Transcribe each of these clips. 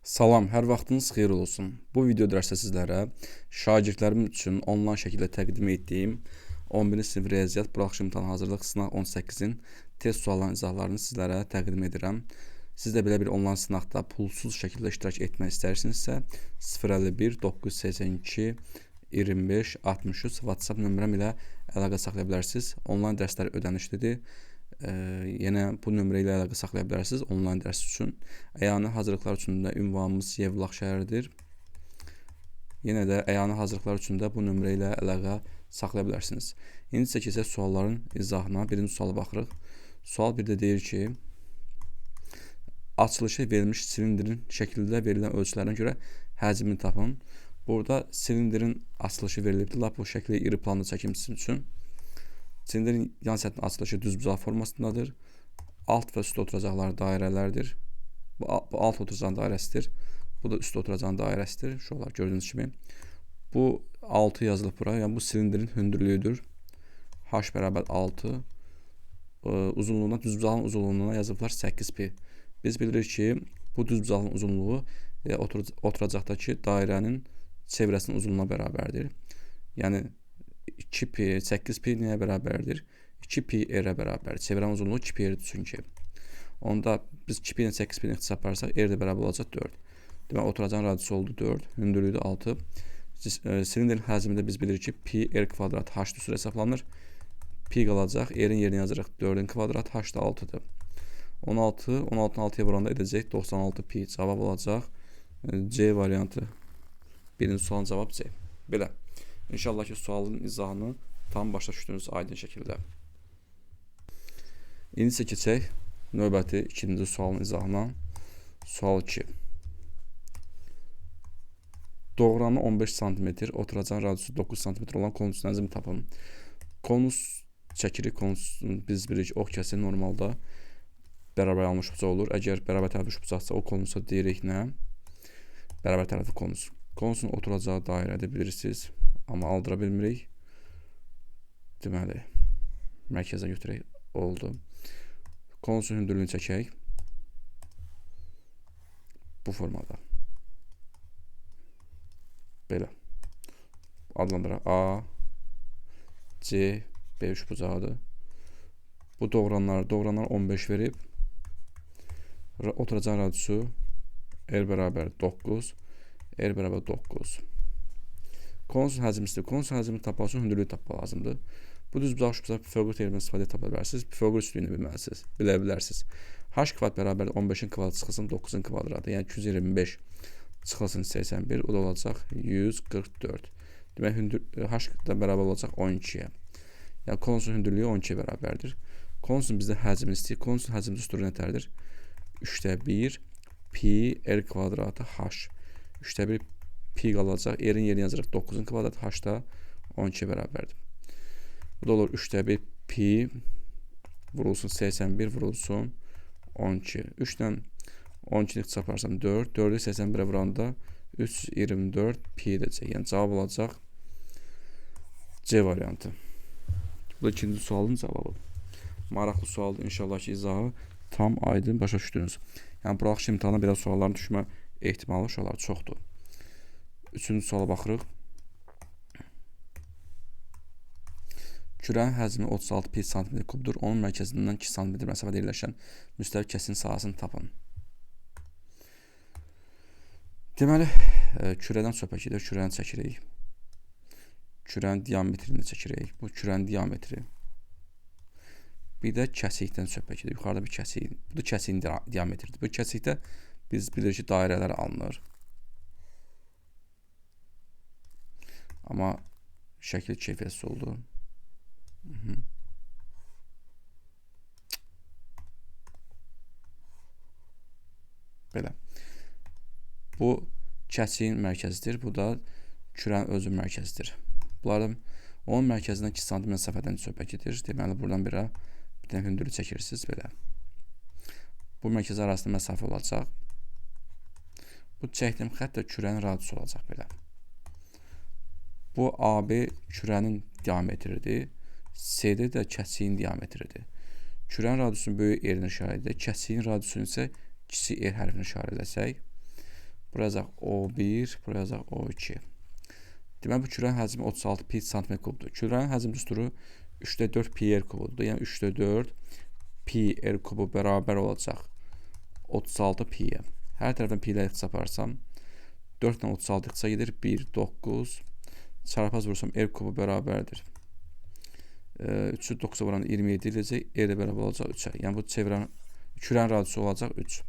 Salam, hər vaxtınız xeyir olsun. Bu video dərsdə sizlərə şagirdlərim üçün onlayn şəkildə təqdim etdiyim 11-ci sinif riyaziyyat buraxılış imtahanı hazırlıq sınaq 18-in test suallarının izahlarını sizlərə təqdim edirəm. Siz də belə bir onlayn sınaqda pulsuz şəkildə iştirak etmək istərsinizsə 051 982 25 63 WhatsApp nömrəm ilə əlaqə saxlaya bilərsiniz. Onlayn dərslər ödənişlidir. Yenə bu nömrə ilə əlaqə saxlaya bilərsiniz onlayn dərs üçün. Əyani hazırlıqlar üçün də ünvanımız Yevlax şəhəridir. Yenə də əyani hazırlıqlar üçün də bu nömrə ilə əlaqə saxlaya bilərsiniz. İndi isə keçək sualların izahına. Birinci suala baxırıq. Sual 1-də deyir ki, açılışı verilmiş silindirin şəkildə verilən ölçülərinə görə həcmini tapın. Burada silindirin açılışı verilibdir. Lap bu şəkli iri planda çəkim sizin üçün. Silindirin yan səthinin açılışı düzbucaq formasındadır. Alt və üst oturacaqlar dairələrdir. Bu alt oturacağın dairəsidir. Bu da üst oturacağın dairəsidir. Uşaqlar gördüyünüz kimi. Bu 6 yazılıb bura. Yəni bu silindirin hündürlüyüdür. H bərabər 6. Uzunluğuna, düzbucağın uzunluğuna yazıblar 8 pi. Biz bilirik ki, bu düzbucağın uzunluğu oturacaqdakı dairənin çevrəsinin uzunluğuna bərabərdir. Yəni 2 pi, 8 pi nəyə bərabərdir? 2 pi r-ə bərabər. Çevrənin uzunluğu 2 pi r-dir çünki. Onda biz 2 pi ilə 8 pi-ni ixtisar aparsaq, r də bərabər olacaq 4. Demək, oturacağın radiusu oldu 4, hündürlüyü də 6. Silindirin həcmində biz bilirik ki, pi r kvadrat h düsturu hesablanır. Pi qalacaq, r-in yerinə yazırıq 4-ün kvadrat, h da 6-dır. 16, 16-nı 6-ya vuranda edəcək 96 pi. Cavab olacaq C variantı. Birinci sualın cavabı C. Belə. İnşallah ki, sualın izahını tam başa düşdünüz aydın şəkildə. İndi isə keçək növbəti ikinci sualın izahına. Sual 2. Doğranı 15 sm, oturacağın radiusu 9 sm olan konusun həcmini tapın. Konus çəkirik, konusun biz bilirik ox kəsi normalda bərabər almış bucaq olur. Əgər bərabər tərəfli bucaqsa o konusa deyirik nə? Bərabər tərəfli konus. Konusun oturacağı dairədir bilirsiniz. Amma aldıra bilmirik. Deməli, mərkəzə götürək. Oldu. Konusun hündürlüyünü çəkək. Bu formada. Belə. Adlandıraq. A, C, B üçbucağıdır. Bu doğranlar 15 verib. Oturacağın radiusu R bərabər 9. R bərabər 9. Konusun həcmisidir. Konusun həcmini tapmaq üçün hündürlüyü tapmaq lazımdır. Bu düzbucaq üçbucaq Pifaqor teoremindən istifadə tapa bilərsiniz. Pifaqor üçlüyünü bilməlisiniz, bilə bilərsiniz. H kvadrat bərabər 15-in kvadratı çıxılsın 9-un kvadratı. Yəni 225 çıxılsın 81, o da olacaq 144. Demək, H da bərabər olacaq 12-yə. Yəni konusun hündürlüyü 12-yə bərabərdir. Konusun bizdə həcmini istəyir. Konusun həcmi düsturu nətərdir? 3-də 1 pi r kvadratı h. 3-də 1 pi qalacaq. R-in yerinə yazırıq 9-un kvadratı, h da 12-yə bərabərdir. Bu da olur 3-də 1 pi vurulsun 81 vurulsun 12. 3 ilə 12-ni ixtisar aparsam 4. 4-ü 81-ə vuranda 324 pi edəcək. Yəni cavab olacaq C variantı. Bu da ikinci sualın cavabı. Maraqlı sualdır. İnşallah ki, izahı tam aydın başa düşdünüz. Yəni buraxılış imtahana belə sualların düşmə ehtimalı uşaqlar çoxdur. Üçüncü suala baxırıq. Kürənin həcmi 36 pi santimetr kubdur. Onun mərkəzindən 2 sm məsafədə yerləşən müstəvi kəsin sahəsini tapın. Deməli, kürədən söhbət gedir. Kürəni çəkirik. Kürənin diametrini çəkirik. Bu kürənin diametri. Bir də kəsikdən söhbət gedir. Yuxarıda bir kəsik. Bu da kəsiyin diametridir. Bu kəsikdə biz bilirik ki, dairələr alınır. Amma şəkil keyfiyyətsiz oldu. Belə. Bu kəsiyin mərkəzidir. Bu da kürənin özü mərkəzidir. Bunların onun mərkəzindən 2 sm məsafədən söhbət gedir. Deməli, buradan bir dənə hündürlük çəkirsiniz. Belə. Bu mərkəz arasında məsafə olacaq. Bu çəkdiyim xətt də kürənin radiusu olacaq belə. Bu AB kürənin diametridir. CD də kəsiyin diametridir. Kürənin radiusunun böyük R-ni işarə edək. Kəsiyin radiusunu isə kiçik R hərfini işarə eləsək. Bura yazaq O1, bura yazaq O2. Deməli, bu kürənin həcmi 36 pi santimetr kubdur. Kürənin həcm düsturu 3,4 pi r kubudur. Yəni 3,4 pi r kubu bərabər olacaq 36 pi-yə. Hər tərəfdən pi ilə ixtisar aparsam, 4 ilə 36 ixtisar gedir. 1, 9. Çarpaz vursam r kubu bərabərdir. 3-ü 9-a vuran 27 edəcək. R də bərabər olacaq 3-ə. Yəni bu çevirən kürənin radiusu olacaq 3.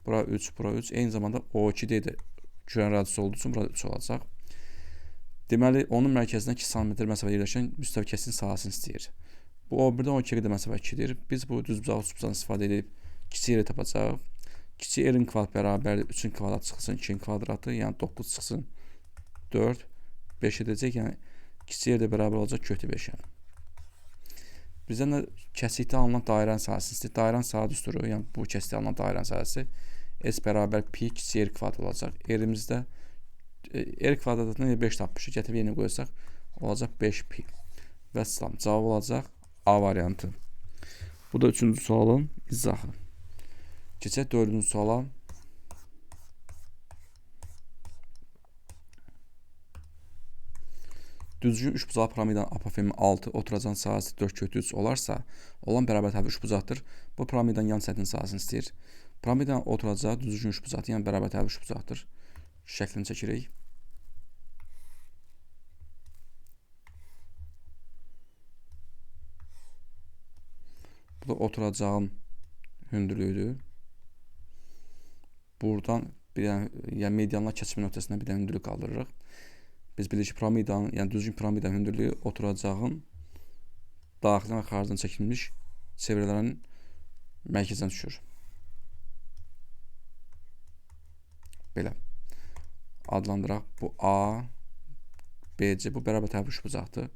Bura 3, bura 3. Eyni zamanda O2 D də kürənin radiusu olduğu üçün burada 3 olacaq. Deməli, onun mərkəzindən 2 sm məsafə yerləşən müstəvi kəsikin sahəsini istəyir. Bu O1-dən O2-yə qədər məsafə 2-dir. Biz bu düzbucaqlı üçbucaqdan istifadə edib kiçik r tapacağıq. Kiçik r-in kvadrat bərabərdir 3-ün kvadratı çıxsın 2-nin kvadratı, yəni 9 çıxsın 4, 5 edəcək. Yəni kiçik r də bərabər olacaq kötü 5-ə. Bizdən də kəsikdə alınan dairənin sahəsini istəyir. Dairənin sahə düsturu, yəni bu kəsikdə alınan dairənin sahəsi S bərabər pi kiçik r kvadrat olacaq. R-imizdə R kvadratını 5 tapmışıq. Gətirib yerinə qoysaq olacaq 5 pi. Vəssalam. Cavab olacaq A variantı. Bu da üçüncü sualın izahı. Keçək dördüncü suala. Düzgün üçbucaqlı piramidanın apofemi 6, oturacağın sahəsi 4 kötü 3 olarsa, olan bərabər tərəfi üçbucaqdır. Bu piramidanın yan səthinin sahəsini istəyir. Piramidanın oturacağı düzgün üçbucaqdır, yəni bərabər tərəfi üçbucaqdır. Şəklini çəkirik. Bu da oturacağın hündürlüyüdür. Buradan bir dənə, yəni medianlar kəsim nöqtəsindən bir dənə hündürlük qaldırırıq. Biz bilirik ki, piramidanın, yəni düzgün piramidanın hündürlüyü oturacağın daxildən və xaricdən çəkilmiş çevrələrin mərkəzinə düşür. Belə adlandıraq. Bu A, B, C, bu bərabər tərəfi üçbucaqdır.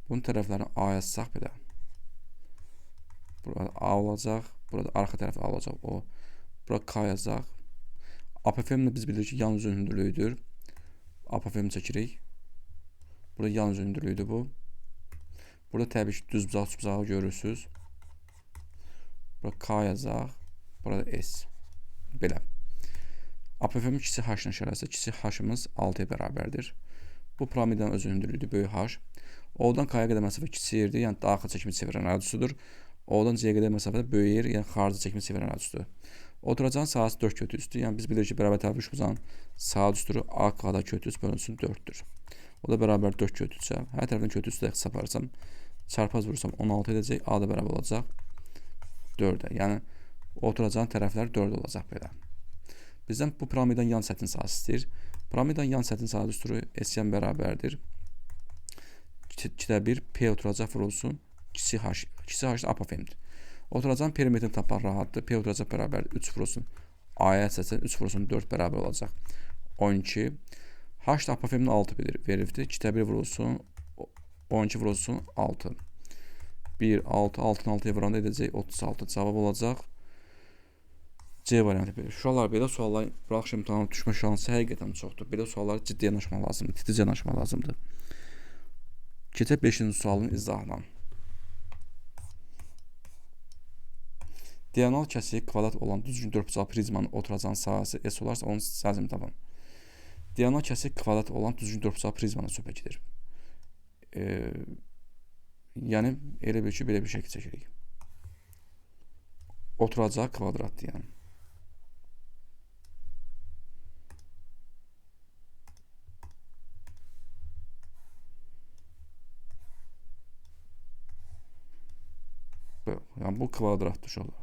Bunun tərəflərini A yazsaq belə. Burada A olacaq, burada arxa tərəfi A olacaq, O. Bura K yazaq. APFM-ni biz bilirik ki, yan üzün hündürlüyüdür. APFM çəkirik. Burada yan üzün hündürlüyüdür bu. Burada təbii ki, düzbucaq, üçbucağı görürsünüz. Bura K yazaq, burada S. Belə. APFM kiçik H-ın işarəsi, kiçik H-ımız 6-ya bərabərdir. Bu piramidanın özü hündürlüyüdür, böyük H. O-dan K-ya qədər məsafə kiçik yerdir, yəni daxil çəkimi çevirən radiusudur. O-dan C-yə qədər məsafədə böyük yer, yəni xarici çəkimi çevirən radiusudur. Oturacağın sahəsi 4 kötü 3-dür. Yəni biz bilirik ki, bərabər tərəfi üçbucağın sahə düsturu A kvadrat kötü 3 bölünsün 4-dür. O da bərabər 4 kötü 3-ə. Hər tərəfdən kötü 3-ü də ixtisar aparsam, çarpaz vurursam 16 edəcək, A da bərabər olacaq 4-ə. Yəni oturacağın tərəflər 4 olacaq belə. Bizdən bu piramidanın yan səthinin sahəsi istəyir. Piramidanın yan səthinin sahə düsturu SN bərabərdir. 2-də 1 P oturacaq vurulsun kiçik H. Kiçik H apofemdir. Oturacağın perimetrini tapmaq rahatdır. P oturacaq bərabərdir 3 vurulsun A-ya əsasən 3 vurulsun 4 bərabər olacaq 12. H da apofemini 6 veribdir. 2-də 1 vurulsun 12 vurulsun 6. 1, 6, 6-nı 6-ya vuranda edəcək 36. Cavab olacaq C variantı. Uşaqlar, belə suallar buraxış imtahanına düşmə şansı həqiqətən çoxdur. Belə suallara ciddi yanaşmaq lazımdır, titiz yanaşmaq lazımdır. Keçək 5-ci sualın izahına. Diagonal kəsiyi kvadrat olan düzgün dördbucaqlı prizmanın oturacağın sahəsi S olarsa, onun həcmini tapın. Diagonal kəsiyi kvadrat olan düzgün dördbucaqlı prizmanın söhbət gedir. Yəni, elə bil ki, belə bir şəkil çəkirik. Oturacaq kvadratdır, yəni. Yəni, bu kvadratdır uşaqlar.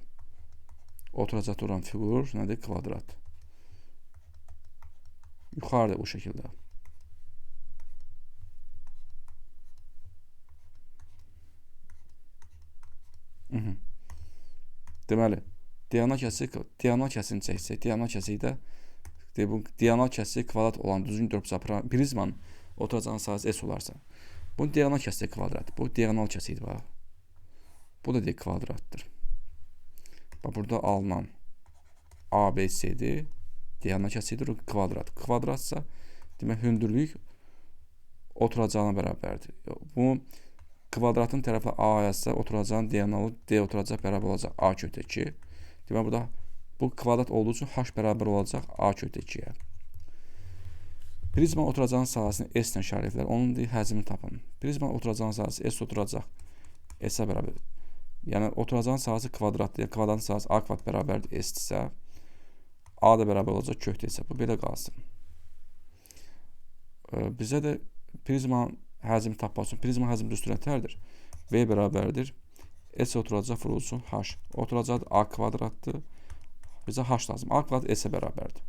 Oturacaq duran fiqur nədir? Kvadrat. Yuxarıda bu şəkildə. Deməli, diagonal kəsiyini çəksək, diagonal kəsikdə bu diagonal kəsiyi kvadrat olan düzgün dördbucaqlı prizmanın oturacağın sahəsi S olarsa, bunun diagonal kəsiyi kvadrat. Bu diagonal kəsiyidir, bax. Bu da deyək kvadratdır. Bax, burada alınan A, B, C-dir. Diagonal kəsiyidir, o kvadrat. Kvadratsa, demək, hündürlük oturacağına bərabərdir. Bu kvadratın tərəfi A yazsa, oturacağın diagonalı D oturacaq bərabər olacaq A kötü 2. Demək, burada Bu kvadrat olduğu üçün h bərabər olacaq a kökdə 2-yə. Prizma oturacağın sahəsini S ilə işarə edilər. Onun deyir, həcmini tapın. Prizma oturacağın sahəsi S oturacaq S-ə bərabər. Yəni, oturacağın sahəsi kvadratdır. Yəni, kvadratın sahəsi A kvadrat bərabərdir S-dirsə, A da bərabər olacaq kökdə S-ə. Bu belə qalsın. Bizə də prizmanın həcmi tapmaq üçün prizma həcmi düstur nətərdir? V bərabərdir. S oturacaq vurulsun H. Oturacaq A kvadratdır. Bizə H lazım. A kvadrat S-ə bərabərdir.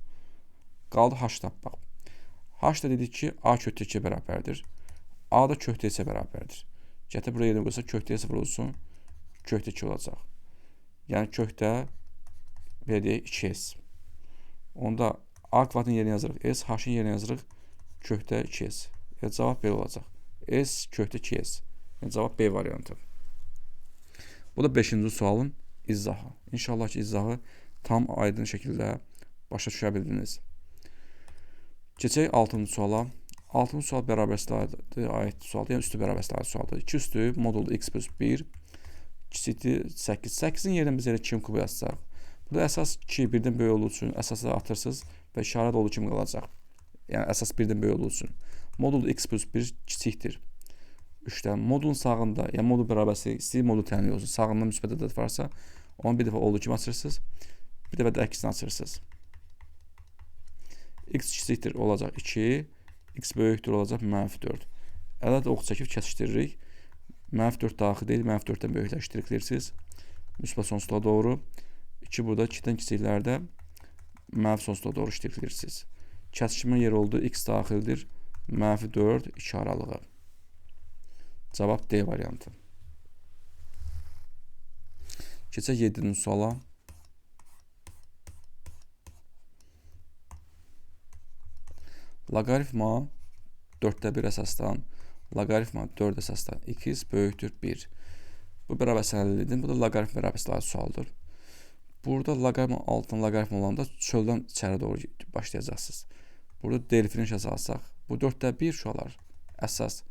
Qaldı H tapmaq. H da dedik ki, A kökdə 2 bərabərdir. A da kökdə S-ə bərabərdir. Gətir buraya yerinə qoysa kökdə S vurulsun, kökdə 2 olacaq. Yəni kökdə belə deyək 2S. Onda A kvadratın yerinə yazırıq S, H-ın yerinə yazırıq kökdə 2S. Yəni cavab belə olacaq. S kökdə 2S. Yəni cavab B variantı. Bu da 5-ci sualın izahı. İnşallah ki, izahı tam aydın şəkildə başa düşə bildiniz. Keçək 6-cı suala. 6-cı sual bərabərsizliyə aid sualdır. Yəni üstü bərabərsizliyə aid sualdır. 2 üstü modulda x plus 1 kiçikdir 8. 8-in yerinə biz elə 2 kubu yazsaq. Burada əsas 2 birdən böyük olduğu üçün əsası atırsınız və işarə də olduğu kimi qalacaq. Yəni əsas birdən böyük olduğu üçün. Modul x plus 1 kiçikdir 3-dən. Modulun sağında, yəni modul bərabərsizliyi istəyir modul tənliyi olsun. Sağında müsbət ədəd varsa, onu bir dəfə olduğu kimi açırsınız. Bir dəfə də əksinə açırsınız. X kiçikdir olacaq 2, x böyükdür olacaq mənfi 4. Ədəd ox çəkib kəsişdiririk. Mənfi 4 daxil deyil, mənfi 4-dən böyükləşdirirsiniz. Müsbət sonsuzluğa doğru. 2 burada 2-dən kiçiklərdə mənfi sonsuzluğa doğru işləyirsiniz. Kəsişmə yeri oldu, x daxildir. Mənfi 4, 2 aralığı. Cavab D variantı. Keçək 7-ci suala. Loqaritma 4-də 1 əsasdan, loqaritma 4 əsasdan x böyükdür 1. Bu bərabərsizliyi həll edin. Bu da loqaritm bərabərsizliyi sualdır. Burada loqaritma altından loqaritma olanda çöldən içəri doğru başlayacaqsınız. Burada delfinin şəsi alsaq, bu 4-də 1 uşaqlar əsas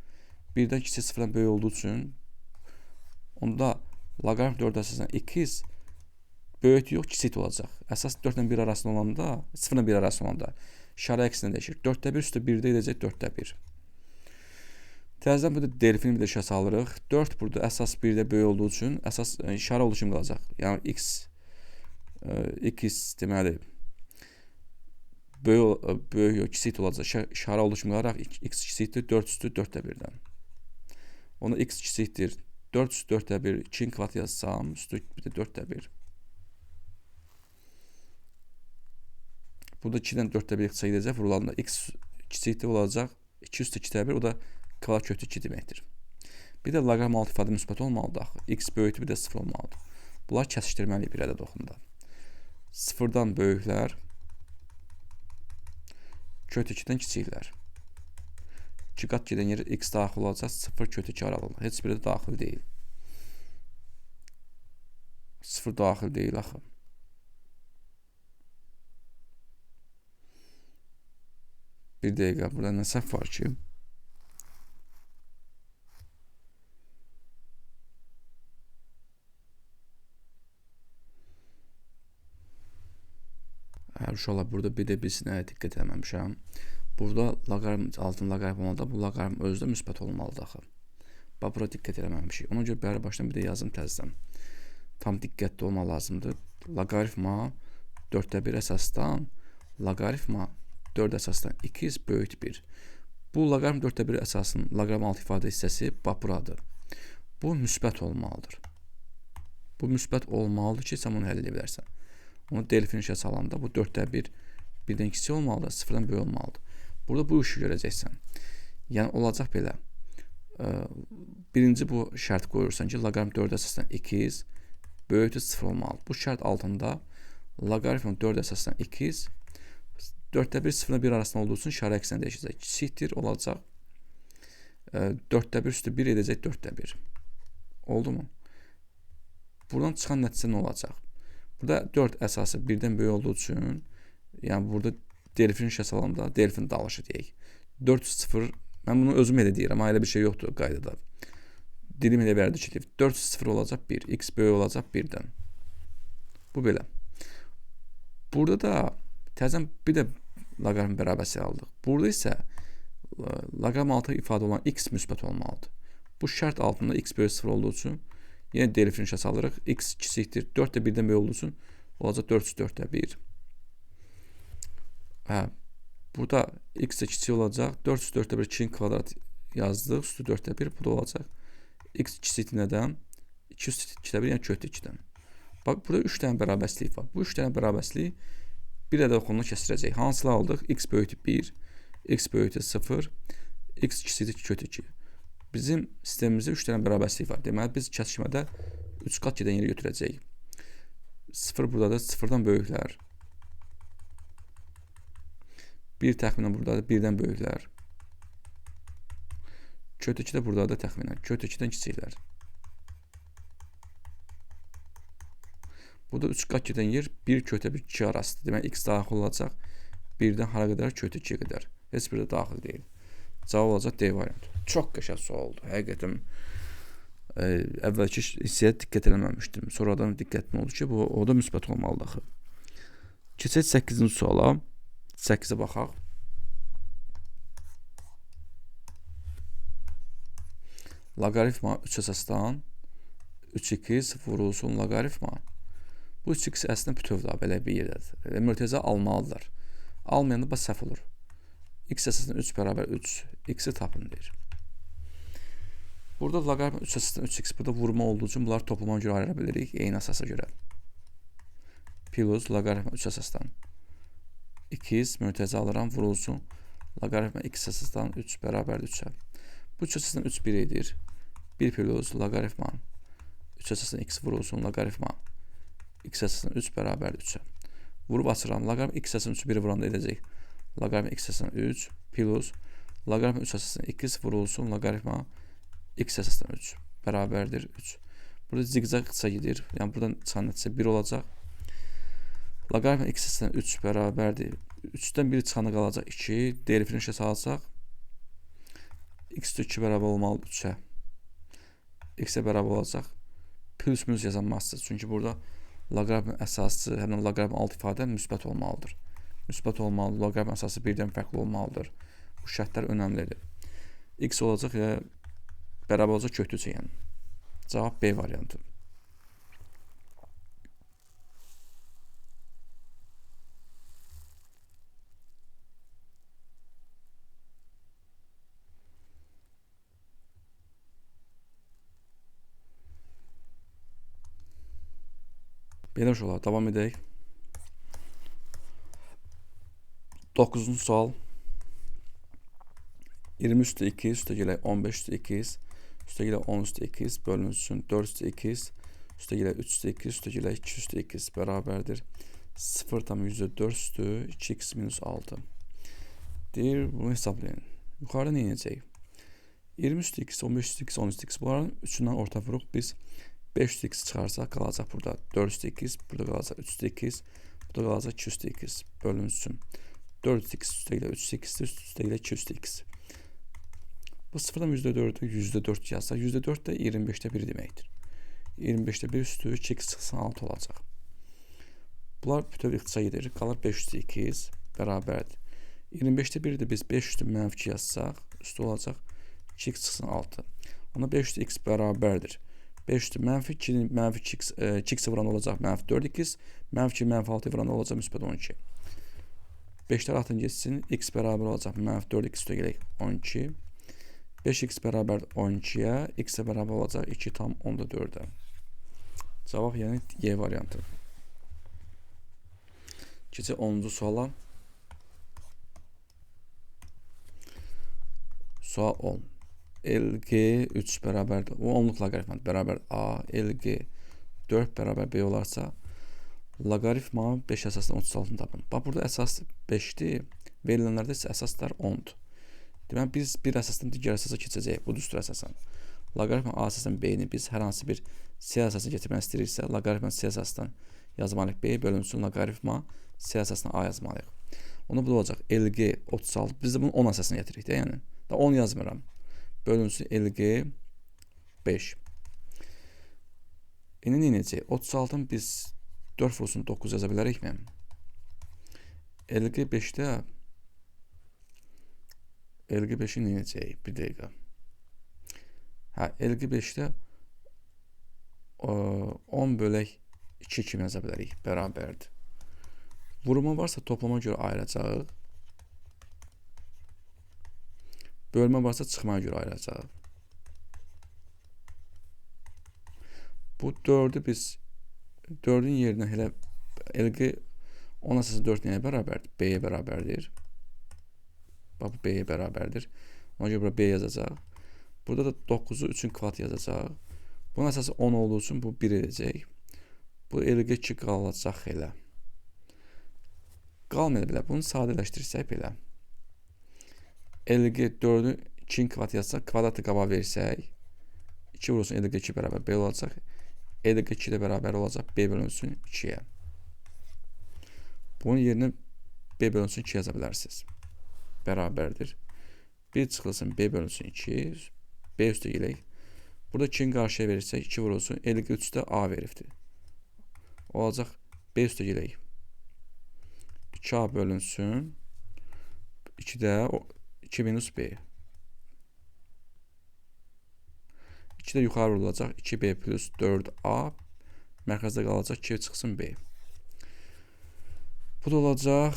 1-dən kiçik 0-dan böyük olduğu üçün onda loqaritm 4 əsasdan x böyük yox, kiçik olacaq. Əsas 4 ilə 1 arasında olanda, 0 ilə 1 arasında olanda işarə əksinə dəyişir. 4-də 1 üstə 1-də edəcək 4-də 1. Təzədən burada delfini bir də şəsi alırıq. 4 burada əsas 1-də böyük olduğu üçün əsas işarə olduğu kimi qalacaq. Yəni x deməli böyük yox, kiçik olacaq. İşarə olduğu kimi qalaraq x kiçikdir 4 üstü 4-də 1-dən. Ona x kiçikdir 4 üstü 4-də 1, 2-nin kvadratı yazsam, üstü bir də 4-də 1. Burada 2-dən 4-də 1 ixtisar gedəcək. Vurulanda x kiçikdir olacaq 2 üstü 2-də 1, o da kvadrat kökü 2 deməkdir. Bir də loqaritm altı ifadə müsbət olmalıdır axı. X böyükdür, bir də 0 olmalıdır. Bunlar kəsişdirməliyik bir ədəd oxunda. 0-dan böyüklər, kök 2-dən kiçiklər. 2 qat gedən yerə x daxil olacaq, 0 kök 2 aralığında. Heç biri də daxil deyil. 0 daxil deyil axı. Bir dəqiqə, burada nə səhv var ki? Uşaqlar, burada bir də biz nəyə diqqət eləməmişəm. Burada loqaritm altın loqaritm olanda bu loqaritm özü də müsbət olmalıdır axı. Bax, bura diqqət eləməmişik. Ona görə bəri başdan bir də yazım təzədən. Tam diqqətli olmaq lazımdır. Loqaritma 4-də 1 əsasdan loqaritma 4 əsasdan 2 böyük 1. Bu loqaritm 4-də 1 əsasının loqaritm altı ifadə hissəsi bax buradır. Bu müsbət olmalıdır. Bu müsbət olmalıdır ki, sən bunu həll edə bilərsən. Onu delfin işə salanda bu 4-də 1 birdən kiçik olmalıdır, 0-dan böyük olmalıdır. Burada bu işi görəcəksən. Yəni olacaq belə. Birinci bu şərt qoyursan ki, loqaritm 4 əsasdan 2 böyükdür 0 olmalıdır. Bu şərt altında loqaritm 4 əsasdan 2 4-də 1 0-la 1 arasında olduğu üçün işarə əksinə dəyişəcək. Kiçikdir olacaq. 4-də 1 üstü 1 edəcək 4-də 1. Oldu mu? Buradan çıxan nəticə nə olacaq? Burada 4 əsası 1-dən böyük olduğu üçün, yəni burada delfin şəs alanda delfin dalışı deyək. 4 0, mən bunu özüm elə deyirəm, amma elə bir şey yoxdur qaydada. Dilim elə verdi ki, 4 0 olacaq 1, x böyük olacaq 1-dən. Bu belə. Burada da təzən bir də loqaritm bərabərsizliyi aldıq. Burada isə loqaritm altı ifadə olan x müsbət olmalıdır. Bu şərt altında x böyük 0 olduğu üçün yenə delifini işə salırıq. X kiçikdir. 4 də 1-dən böyük olduğu üçün olacaq 4 üstü 4-də 1. Hə, burada x də kiçik olacaq. 4 üstü 4-də 1 2-nin kvadrat yazdıq. Üstü 4-də 1. Bu da olacaq. X kiçikdir nədən? 2 üstü 2-də 1, yəni kökdə 2-dən. Bax, burada 3 dənə bərabərsizlik var. Bu 3 dənə bərabərsizlik bir ədəd oxununu kəsdirəcək. Hansılar aldıq? X böyükdür 1, x böyükdür 0, x kiçikdir kökdə 2. Bizim sistemimizdə 3 dənə bərabərsizlik var. Deməli, biz kəsişmədə 3 qat gedən yerə götürəcəyik. 0 buradadır, 0-dan böyüklər. 1 təxminən buradadır, 1-dən böyüklər. Kökdə 2 də buradadır təxminən, kökdə 2-dən kiçiklər. Burada 3 qat gedən yer 1 kökdə 1, 2 arasıdır. Deməli, x daxil olacaq 1-dən hara qədər? Kökdə 2-yə qədər. Heç biri də daxil deyil. Cavab olacaq D variantı. Çox qəşəng sual oldu. Həqiqətən əvvəlki hissəyə diqqət eləməmişdim. Sonradan diqqətim oldu ki, bu o da müsbət olmalıdır axı. Keçək 8-ci suala. 8-ə baxaq. Loqaritma 3 əsasdan 3x vurulsun loqaritma. Bu 3x əslində bütövdür, belə bir yerdədir. Mürtəzə almalıdırlar. Almayanda bax səhv olur. X əsasından 3 bərabər 3. X-i tapın deyir. Burada loqaritma 3 əsasından 3x burada vurma olduğu üçün bunları toplama görə ayıra bilirik. Eyni əsasa görə. Plus loqaritma 3 əsasdan 2x mürtəzə alıram vurulsun. Loqaritma x əsasdan 3 bərabərdir 3-ə. Bu 3 əsasdan 3 1 edir. 1 plus loqaritma 3 əsasdan x vurulsun loqaritma x əsasdan 3 bərabərdir 3-ə. Vurub açıram. Loqaritma x əsasdan 3-ü 1 vuranda edəcək. Loqaritma x əsasdan 3 plus loqaritma 3 əsasdan x vurulsun loqaritma x əsasdan 3 bərabərdir 3. Burada ziqzaq qısa gedir. Yəni buradan çıxan nəticə 1 olacaq. Loqaritma x əsasdan 3 bərabərdir. 3-dən 1 çıxanda qalacaq 2. Delifini işə salsaq x 2 bərabər olmalıdır 3-ə. X-ə bərabər olacaq. Plus minus yazılmazsınız. Çünki burada loqaritm əsası, həm də loqaritm alt ifadə müsbət olmalıdır. Müsbət olmalıdır. Loqaritm əsası birdən fərqli olmalıdır. Bu şərtlər önəmlidir. X olacaq ya bərabər olacaq kökdə 3-ə yəni. Cavab B variantı. Belə uşaqlar, davam edək. 9-cu sual. 20 üstə 2 üstə gələk 15 üstə 2 üstə gələk 10 üstə 2 bölünsün 4 üstə 2 üstə gələk 3 üstə 2 üstə gələk 2 üstə 2 bərabərdir 0,4 üstü 2x minus 6. Deyir, bunu hesablayın. Yuxarıda nə edəcəyik? 20 üstə 2, 15 üstə 2, 10 üstə 2 bunların üçündən orta vuruq biz 5 üstə 2 çıxarsaq qalacaq burada 4 üstə 2, burada qalacaq 3 üstə 2, burada qalacaq 2 üstə 2 bölünsün. 4 üstə 2 üstə ilə 3 üstə 2 üstə ilə 2 üstə 2. Bu 0,4-ü %4 yazsaq, %4 də 25-də 1 deməkdir. 25-də 1 üstü 2x çıxsın 6 olacaq. Bunlar bütöv ixtisa gedir. Qalır 5 üstü 2 bərabərdir. 25-də 1 də biz 5 üstü mənfi 2 yazsaq, üstü olacaq 2x çıxsın 6. Ona 5 üstü x bərabərdir. 5 üstü mənfi 2, mənfi 2x, 2x vuran olacaq mənfi 4x, mənfi 2, mənfi 6 vuran olacaq müsbət 12. 5-lər atın getsin, x bərabər olacaq mənfi 4x üstə gələk 12. 5x bərabər 12-yə, x-ə bərabər olacaq 2,4-ə. Cavab yəni Y variantı. Keçək 10-cu suala. Sual 10. LG 3 bərabərdir. Bu onluq loqaritmadır. Bərabər A, LG 4 bərabər B olarsa, loqaritma 5 əsasdan 36-nı tapın. Bax, burada əsas 5-dir. Verilənlərdə isə əsaslar 10-dur. Deməli, biz bir əsasdan digər əsasa keçəcəyik. Bu düstur əsasən. Loqaritma A əsasən B-ni biz hər hansı bir C əsasına getirmək istəyiriksə, loqaritma C əsasdan yazmalıyıq B bölünsün loqaritma C əsasına A yazmalıyıq. Ona bu da olacaq LG 36. Biz də bunu 10 əsasına gətiririk də, yəni. Da 10 yazmıram. Bölünsün LG 5. İndi nə edəcəyik? 36-nı biz 4 vursun 9 yaza bilərikmi? LG5-də LG5-i nə edəcəyik? Bir dəqiqə. Hə, LG5-də 10 bölək 2 kimi yaza bilərik. Bərabərdir. Vurma varsa toplama görə ayıracağıq. Bölmə varsa çıxmaya görə ayıracağıq. Bu 4-ü biz 4-ün yerinə elə LG 10 əsası 4 nəyə bərabərdir? B-yə bərabərdir. Bax, bu B-yə bərabərdir. Ona görə bura B yazacaq. Burada da 9-u 3-ün kvadratı yazacaq. Bunun əsası 10 olduğu üçün bu 1 edəcək. Bu LG2 qalacaq elə. Qalmaya belə. Bunu sadələşdirsək belə. LG 4-ü 2-nin kvadratı yazsaq, kvadratı qabağa versək, 2 vurulsun LG2 bərabər B olacaq. LG2 də bərabər olacaq B bölünsün 2-yə. Bunun yerinə B bölünsün 2 yaza bilərsiniz. Bərabərdir. 1 çıxılsın B bölünsün 2. B üstə gələk. Burada 2-ni qarşıya verirsək 2 vurulsun. LG3 də A veribdir. Olacaq B üstə gələk. 2A bölünsün. 2 də 2 minus B. 2 də yuxarı vurulacaq. 2B plus 4A. Mərkəzdə qalacaq 2 çıxsın B. Bu da olacaq.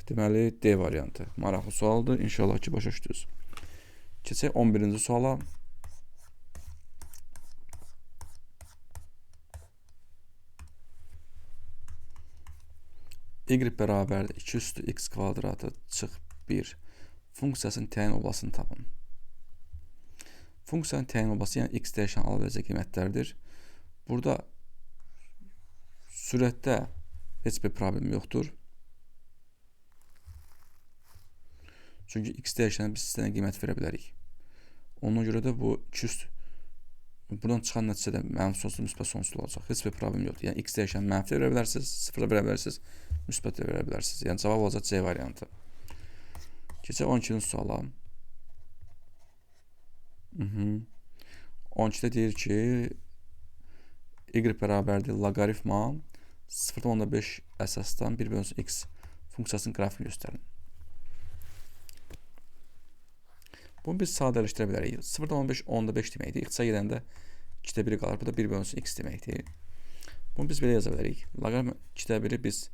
Deməli, D variantı. Maraqlı sualdır. İnşallah ki, başa düşdünüz. Keçək 11-ci suala. Y bərabərdir 2 üstü x kvadratı çıx 1 funksiyasının təyin oblasını tapın. Funksiyanın təyin oblası, yəni x dəyişən ala biləcək qiymətlərdir. Burada sürətdə heç bir problem yoxdur. Çünki x dəyişənə biz istənilən qiymət verə bilərik. Ona görə də bu 2 üst buradan çıxan nəticə də mənfi sonsuz, müsbət sonsuz olacaq. Heç bir problem yoxdur. Yəni x dəyişən mənfi verə bilərsiniz, sıfıra verə bilərsiniz, müsbət də verə bilərsiniz. Yəni cavab olacaq C variantı. Keçək 12-ci suala. 12-də deyir ki, y bərabərdir loqaritma 0,5 əsasdan 1 bölünsün x funksiyasının qrafikini göstərin. Bunu biz sadələşdirə bilərik. 0,5 10,5 deməkdir. İxtisara gedəndə 2-də 1 qalır. Bu da 1 bölünsün x deməkdir. Bunu biz belə yaza bilərik. Loqaritma 2-də 1-i biz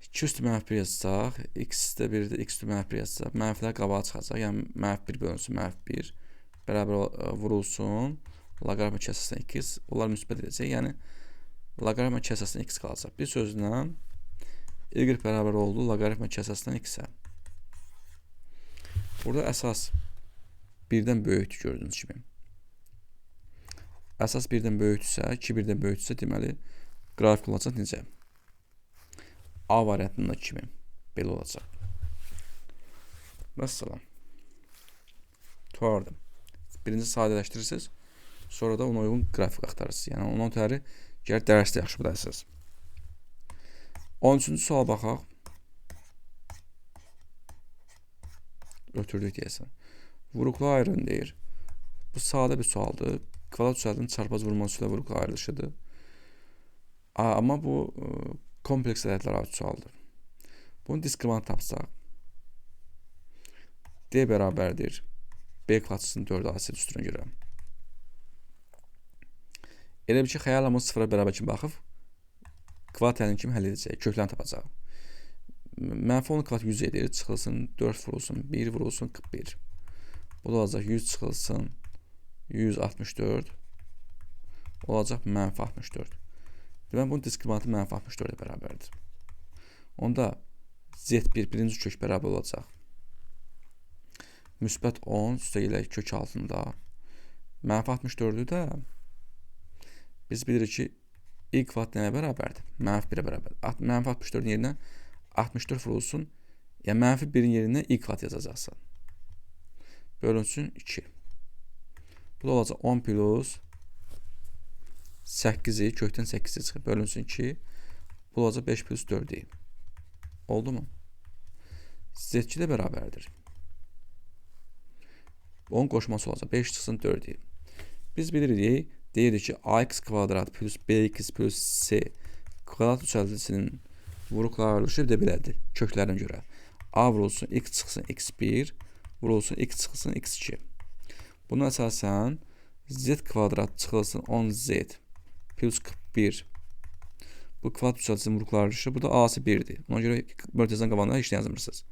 2 üstü mənfi 1 yazsaq, x-də 1-də x üstü mənfi 1 yazsaq, mənfilər qabağa çıxacaq. Yəni mənfi 1 bölünsün mənfi 1 bərabər vurulsun. Loqaritma 2 əsasından x. Onlar müsbət edəcək. Yəni loqaritma 2 əsasından x qalacaq. Bir sözlə y bərabər oldu loqaritma 2 əsasından x-ə. Burada əsas 1-dən böyükdür gördüyünüz kimi. Əsas 1-dən böyükdürsə, 2 1-dən böyükdürsə, deməli qrafik olacaq necə? A variantında kimi belə olacaq. Vəssalam. Tutardım. Birinci sadələşdirirsiniz, sonra da ona uyğun qrafik axtarırsınız. Yəni ondan ötəri gəlir dərsdə yaxşı bilərsiniz. 13-cü suala baxaq. Ötürdük deyəsən. Vuruqlu ayrın deyir. Bu sadə bir sualdır. Kvadrat üsəlinin çarpaz vurması ilə vuruqlu ayrılışıdır. Amma bu kompleks ədədlər aid sualdır. Bunun diskriminantı tapsaq. D bərabərdir. B kvadratısının 4 AC düsturuna görə. Elə bir ki, xəyalən bunu sıfıra bərabər kimi baxıb, kvadrat əlini kimi həll edəcək, kökləni tapacaq. Mənfi 10 kvadrat 100 edir, çıxılsın 4 vurulsun, 1 vurulsun 41. Bu da olacaq 100 çıxılsın 164, olacaq mənfi 64. Deməli, bunun diskriminantı mənfi 64-ə bərabərdir. Onda Z1 birinci kök bərabər olacaq. Müsbət 10 üstə gələk kök altında. Mənfi 64-ü də biz bilirik ki, i kvadrat nəyə bərabərdir? Mənfi 1-ə bərabərdir. Mənfi 64-ün yerinə 64 vurulsun. Yəni, mənfi 1-in yerinə i kvadrat yazacaqsan. Bölünsün 2. Bu da olacaq 10 plus 8-i, kökdən 8-i çıxır. Bölünsün 2. Bu olacaq 5 plus 4-i. Oldu mu? Z2 də bərabərdir. Onun qoşması olacaq. 5 çıxsın 4-i. Biz bilirik, deyirik ki, ax kvadrat plus bx plus c kvadrat üçəltisinin Vuruqlar ayrılışı bir də belədir. Köklərinə görə. A vurulsun x çıxsın x1, vurulsun x çıxsın x2. Buna əsasən z kvadrat çıxılsın 10z plus 41. Bu kvadrat cüzəltisinin vuruqlar ayrılışı. Burada A-sı 1-dir. Ona görə mötərizənin qabağında heç nə yazmırsınız.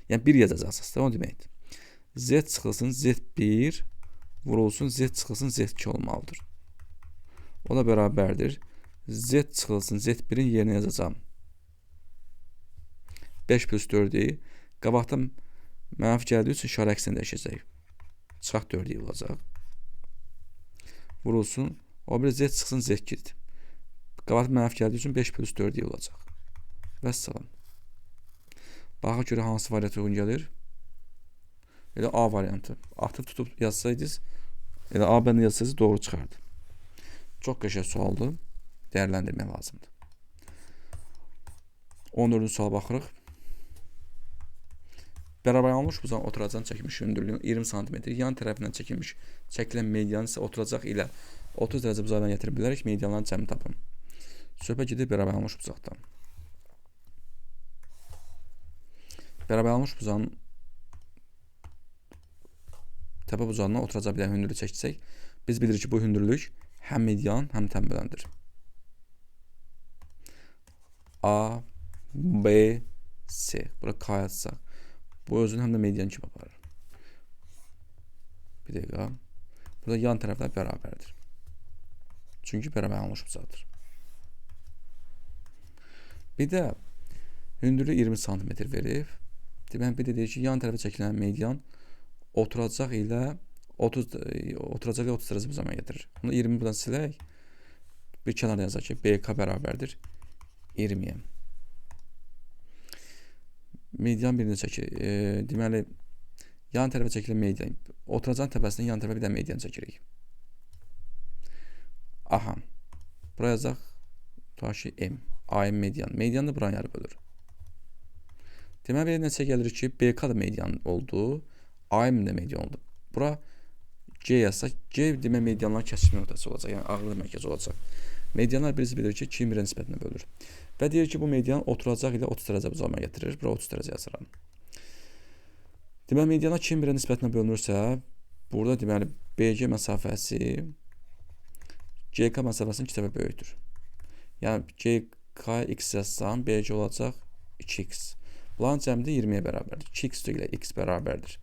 Yəni 1 yazacaqsınız. O deməkdir. Z çıxılsın z1 vurulsun z çıxılsın z2 olmalıdır. O da bərabərdir. Z çıxılsın z1-in yerinə yazacağam. 5 plus 4-ü qabaqdan mənfi gəldiyi üçün işarə əksinə dəyişəcək. Çıxaq 4-ü olacaq. Vurulsun. O bir z çıxsın z2-dir. Qabaqdan mənfi gəldiyi üçün 5 plus 4-ü olacaq. Vəssalam. Baxa görə hansı variant uyğun gəlir? Elə A variantı. Atıb tutub yazsaydınız, elə A bəndə yazsaydınız doğru çıxardı. Çox qəşəng sualdır. Dəyərləndirmək lazımdır. 14-cü suala baxırıq. Bərabər alınmış bucağın oturacağını çəkilmiş hündürlüyün 20 sm, yan tərəfindən çəkilən median isə oturacaq ilə 30 dərəcə bucaqdan gətirə bilərək medianların cəmini tapın. Söhbət gedir bərabər alınmış bucaqdan. Bərabər alınmış bucağın təpə bucağından oturacaq bir dənə hündürlük çəksək, biz bilirik ki, bu hündürlük həm median, həm təmbələndir. A, B, C. Bura K yazsaq. Bu özünü həm də median kimi aparır. Bir dəqiqə. Burada yan tərəflər bərabərdir. Çünki bərabər alınmış bucaqdır. Bir də hündürlük 20 sm verib. Deməli, bir də deyir ki, yan tərəfə çəkilən median oturacaq ilə 30 dərəcə bucağına gətirir. Bunu 20 buradan silək. Bir kənarda yazaq ki, BK bərabərdir 20-yə. Median birini çəkir. Deməli, yan tərəfə çəkilən median. Oturacağın təpəsindən yan tərəfə bir də median çəkirik. Aha. Bura yazaq. Tutaq ki, M. AM median. Median da buranı yarı bölür. Deməli, bir nəticə gəlir ki, BK da median oldu. AM də median oldu. Bura G yazsaq, G demək medianların kəsişmə nöqtəsi olacaq. Yəni, ağırlıq mərkəzi olacaq. Medianlar birisi bilir ki, 2-nin 1-ə nisbətinə bölür. Və deyir ki, bu median oturacaq ilə 30 dərəcə bucağına gətirir. Bura 30 dərəcə yazıram. Deməli, mediana 2-nin 1-ə nisbətinə bölünürsə, burada deməli, BG məsafəsi GK məsafəsinin 2 dəfə böyükdür. Yəni, GK x yazsam, BG olacaq 2x. Bunların cəmi də 20-yə bərabərdir. 2x ilə x bərabərdir.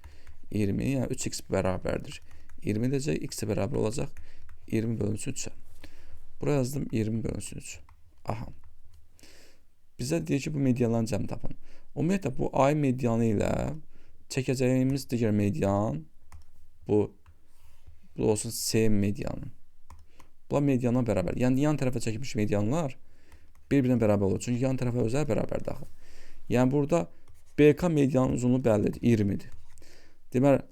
20, yəni 3x bərabərdir. 20 edəcək, x-ə bərabər olacaq 20 bölünsün 3-ə. Bura yazdım 20 bölünsün 3. Aha. Bizə deyir ki, bu medianların cəmini tapın. Ümumiyyətlə, bu A medianı ilə çəkəcəyimiz digər median, bu olsun C medianı. Bunlar medianla bərabər. Yəni, yan tərəfə çəkilmiş medianlar bir-birinə bərabər olur. Çünki yan tərəfə özəl bərabərdir axı. Yəni, burada BK medianın uzunluğu bəllidir, 20-dir. Deməli,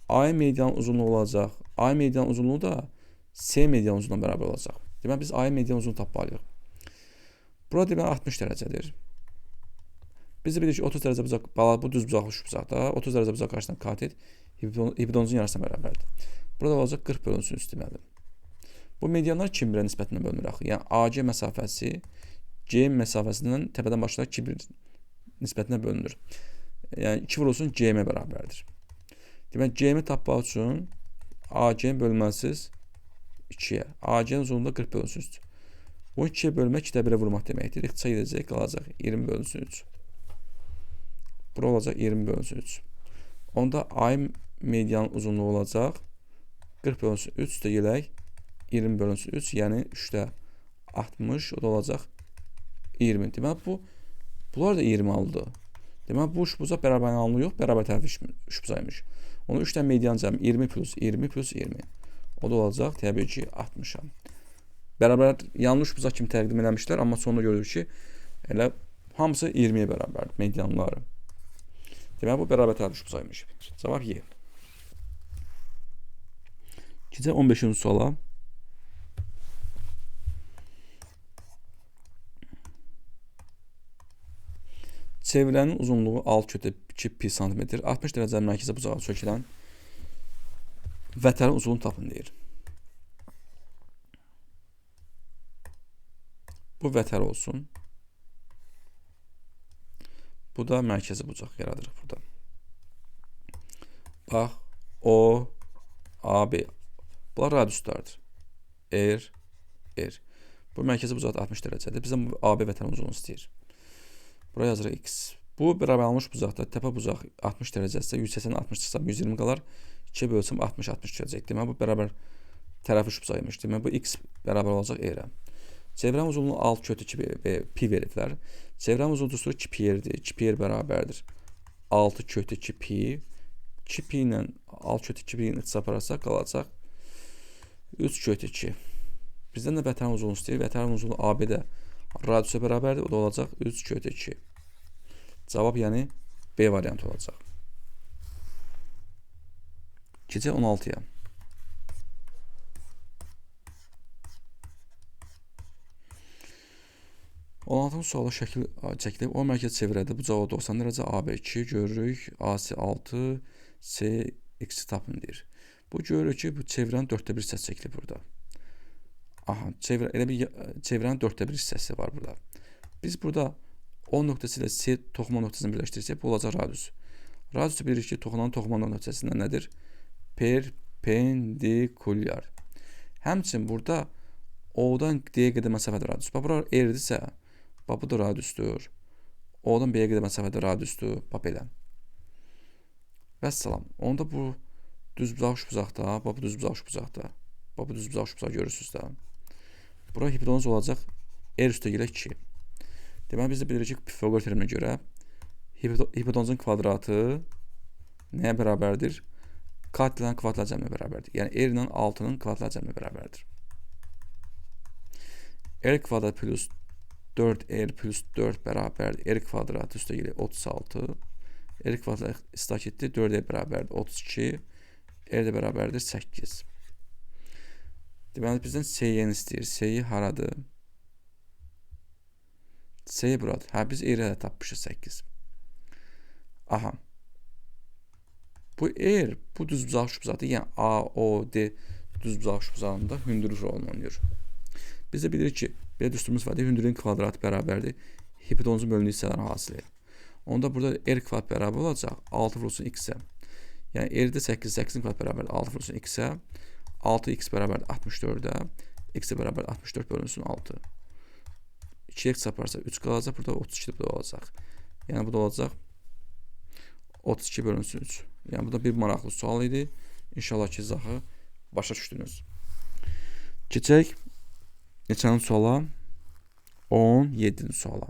A medianın uzunluğu olacaq. A medianın uzunluğu da C medianın uzunluğuna bərabər olacaq. Deməli, biz A medianın uzunluğunu tapmalıyıq. Bura deməli 60 dərəcədir. Biz də bilirik ki, 30 dərəcə bucaq, bu düz bucaqlı şu bucaqda, 30 dərəcə bucaq qarşısından katet hipotenuzun yarısına bərabərdir. Burada olacaq 40 bölünsün 3 deməli. Bu medianlar 2-nin 1-ə nisbətinə bölünür axı. Yəni AC məsafəsi G məsafəsindən təpədən başlayaraq 2-1 nisbətinə bölünür. Yəni 2 vurulsun GM bərabərdir. Deməli, GM tapmaq üçün AC-ni bölməlisiniz 2-yə. AC-nin uzunluğu da 40 bölünsün 3. Bu 2-yə bölmək 2-də 1-ə vurmaq deməkdir. İxtisar edəcək, qalacaq 20 bölünsün 3. Bura olacaq 20 bölünsün 3. Onda AM medianın uzunluğu olacaq 40 bölünsün 3 də gələk 20 bölünsün 3, yəni 3-də 60, o da olacaq 20. Deməli, bunlar da 20 aldı. Deməli, bu üçbucaq bərabər alınlığı yox, bərabər tərəfli üçbucaqmış. Onu 3 dənə median cəmi 20 plus 20 plus 20. O da olacaq təbii ki 60-a. Bərabər yanlış bucaq kimi təqdim eləmişlər, amma sonunda görürük ki, elə hamısı 20-yə bərabərdir medianları. Deməli, bu bərabər tərəfli üçbucaqmış. Cavab Y. Keçək 15-ci suala. Çevrənin uzunluğu 6,2 pi santimetr, 60 dərəcə mərkəzə bucağa çökülən vətərin uzunluğunu tapın deyir. Bu vətər olsun. Bu da mərkəzi bucaq yaradırıq burada. Bax, O, A, B. Bunlar radiuslardır. R, R. Bu mərkəzi bucaq da 60 dərəcədir. Bizdən bu AB vətən uzunluğunu istəyir. Bura yazırıq X. Bu bərabər alınmış bucaqda təpə bucaq 60 dərəcəsə 180 60 çıxsa 120 qalar. 2-yə bölsəm 60 60 düşəcək. Deməli bu bərabər tərəfi üçbucaqmış. Deməli bu X bərabər olacaq R-ə. Çevrənin uzunluğu 6 kök 2 pi veriblər. Çevrənin uzunluğu düsturu 2 pi r-dir. 2 pi r bərabərdir. 6 kök 2 pi. 2 pi ilə 6 kök 2 pi ilə ixtisar apararsak qalacaq 3 kök 2. Bizdən də vətənin uzunluğu istəyir. Vətənin uzunluğu AB-də radiusa bərabərdir. O da olacaq 3 kök 2. Cavab yəni B variantı olacaq. Keçək 16-ya. 16-cı suala şəkil çəkilib. O mərkəz çevrədə bu cavab 90 dərəcə, AB2 görürük, AC 6, C X-i tapın deyir. Bu görürük ki, bu çevrənin 4-də 1 hissəsi çəkilib burada. Aha, elə bir çevrənin 4-də 1 hissəsi var burada. Biz burada O nöqtəsi ilə C toxuma nöqtəsini birləşdirsək, bu olacaq radius. Radiusu bilirik ki, toxunan toxuma nöqtəsindən nədir? Perpendikulyar. Həmçinin burada O-dan D-yə qədər məsafədir radius. Bax, bura R-dirsə, bax, bu da radiusdur. O-dan B-yə qədər məsafədə radiusdur. Bax, belə. Vəssalam. Onda bu düzbucaq üçbucaqda, bax, bu düzbucaq üçbucaqda. Bax, bu düzbucaq üçbucaq görürsünüz də. Bura hipotenuz olacaq R üstə gələk 2. Deməli, biz də bilirik ki, Pifagor teoreminə görə hipotenuzun kvadratı nəyə bərabərdir? Katetlərin kvadratlar cəminə bərabərdir. Yəni, R ilə 6-nın kvadratlar cəminə bərabərdir. R kvadrat plus 4R plus 4 bərabərdir. R kvadratı üstə gəlir 36. R kvadrat istak etdi. 4R bərabərdir 32. R də bərabərdir 8. Deməli, bizdən C-ni istəyir. C-yi haradır? C buradır. Hə, biz R-ə də tapmışıq 8. Aha. Bu R, bu düzbucaq üçbucaqdır. Yəni, A, O, D düzbucaq üçbucağında hündürlük rolunu oynayır. Biz də bilirik ki, belə düsturumuz var. Hündürlüyün kvadratı bərabərdir. Hipotenuzun bölündüyü hissələrin hasili. Onda burada R kvadrat bərabər olacaq 6 vurulsun X-ə. Yəni, R-də 8, 8-in kvadrat bərabərdir 6 vurulsun X-ə. 6x bərabərdir 64-ə. X-ə bərabərdir 64 bölünsün 6. 2x çaparsa 3 qalacaq. Burada 32 də olacaq. Yəni, bu da olacaq 32 bölünsün 3. Yəni, bu da bir maraqlı sual idi. İnşallah ki, izahı başa düşdünüz. Keçək neçənin suala? 17-ci suala.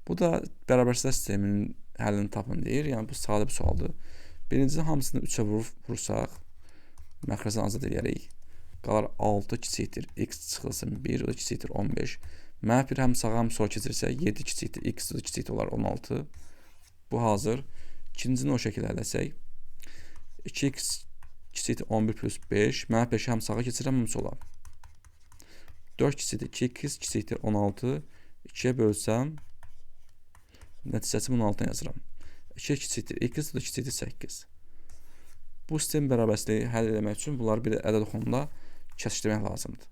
Bu da bərabərsizlər sisteminin həllini tapın deyir. Yəni, bu sadə bir sualdır. Birincisi, hamısını 3-ə vursaq, məxrəcdən azad eləyərik. Qalar 6 kiçikdir, x çıxılsın 1, o da kiçikdir 15. Mənfi 1 həm sağa, həm sola keçirsək, 7 kiçikdir, x o da kiçikdir olar 16. Bu hazır. İkincisini o şəkildə eləsək, 2x kiçikdir 11 plus 5. Mənfi 5 həm sağa keçirəm, həm sola. 4 kiçikdir, 2x kiçikdir 16. 2-yə bölsəm, nəticəsi 16 yazıram. 2 kiçikdir, x o da kiçikdir 8. Bu sistem bərabərsizliyi həll eləmək üçün bunları bir ədəd oxumunda kəsişdirmək lazımdır.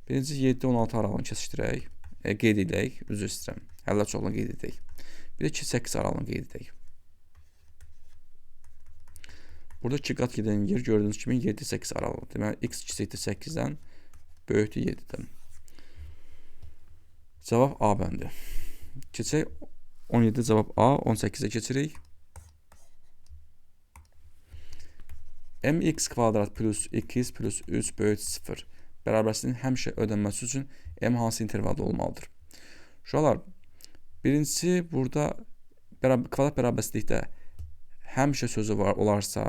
Birinci 7-16 aralığını kəsişdirək, qeyd edək, üzr istəyirəm. Həllər çoxluğunu qeyd edək. Bir də 2-8 aralığını qeyd edək. Burada 2 qat gedən yer gördüyünüz kimi 7-8 aralığı. Deməli, x kiçikdir 8-dən, böyükdür 7-dən. Cavab A bəndi. Keçək 17 cavab A, 18-ə keçirik. Mx kvadrat plus 2x plus 3 böyük 0 bərabərsizliyin həmişə ödənməsi üçün m hansı intervalda olmalıdır? Uşaqlar, birincisi burada kvadrat bərabərsizlikdə həmişə sözü var olarsa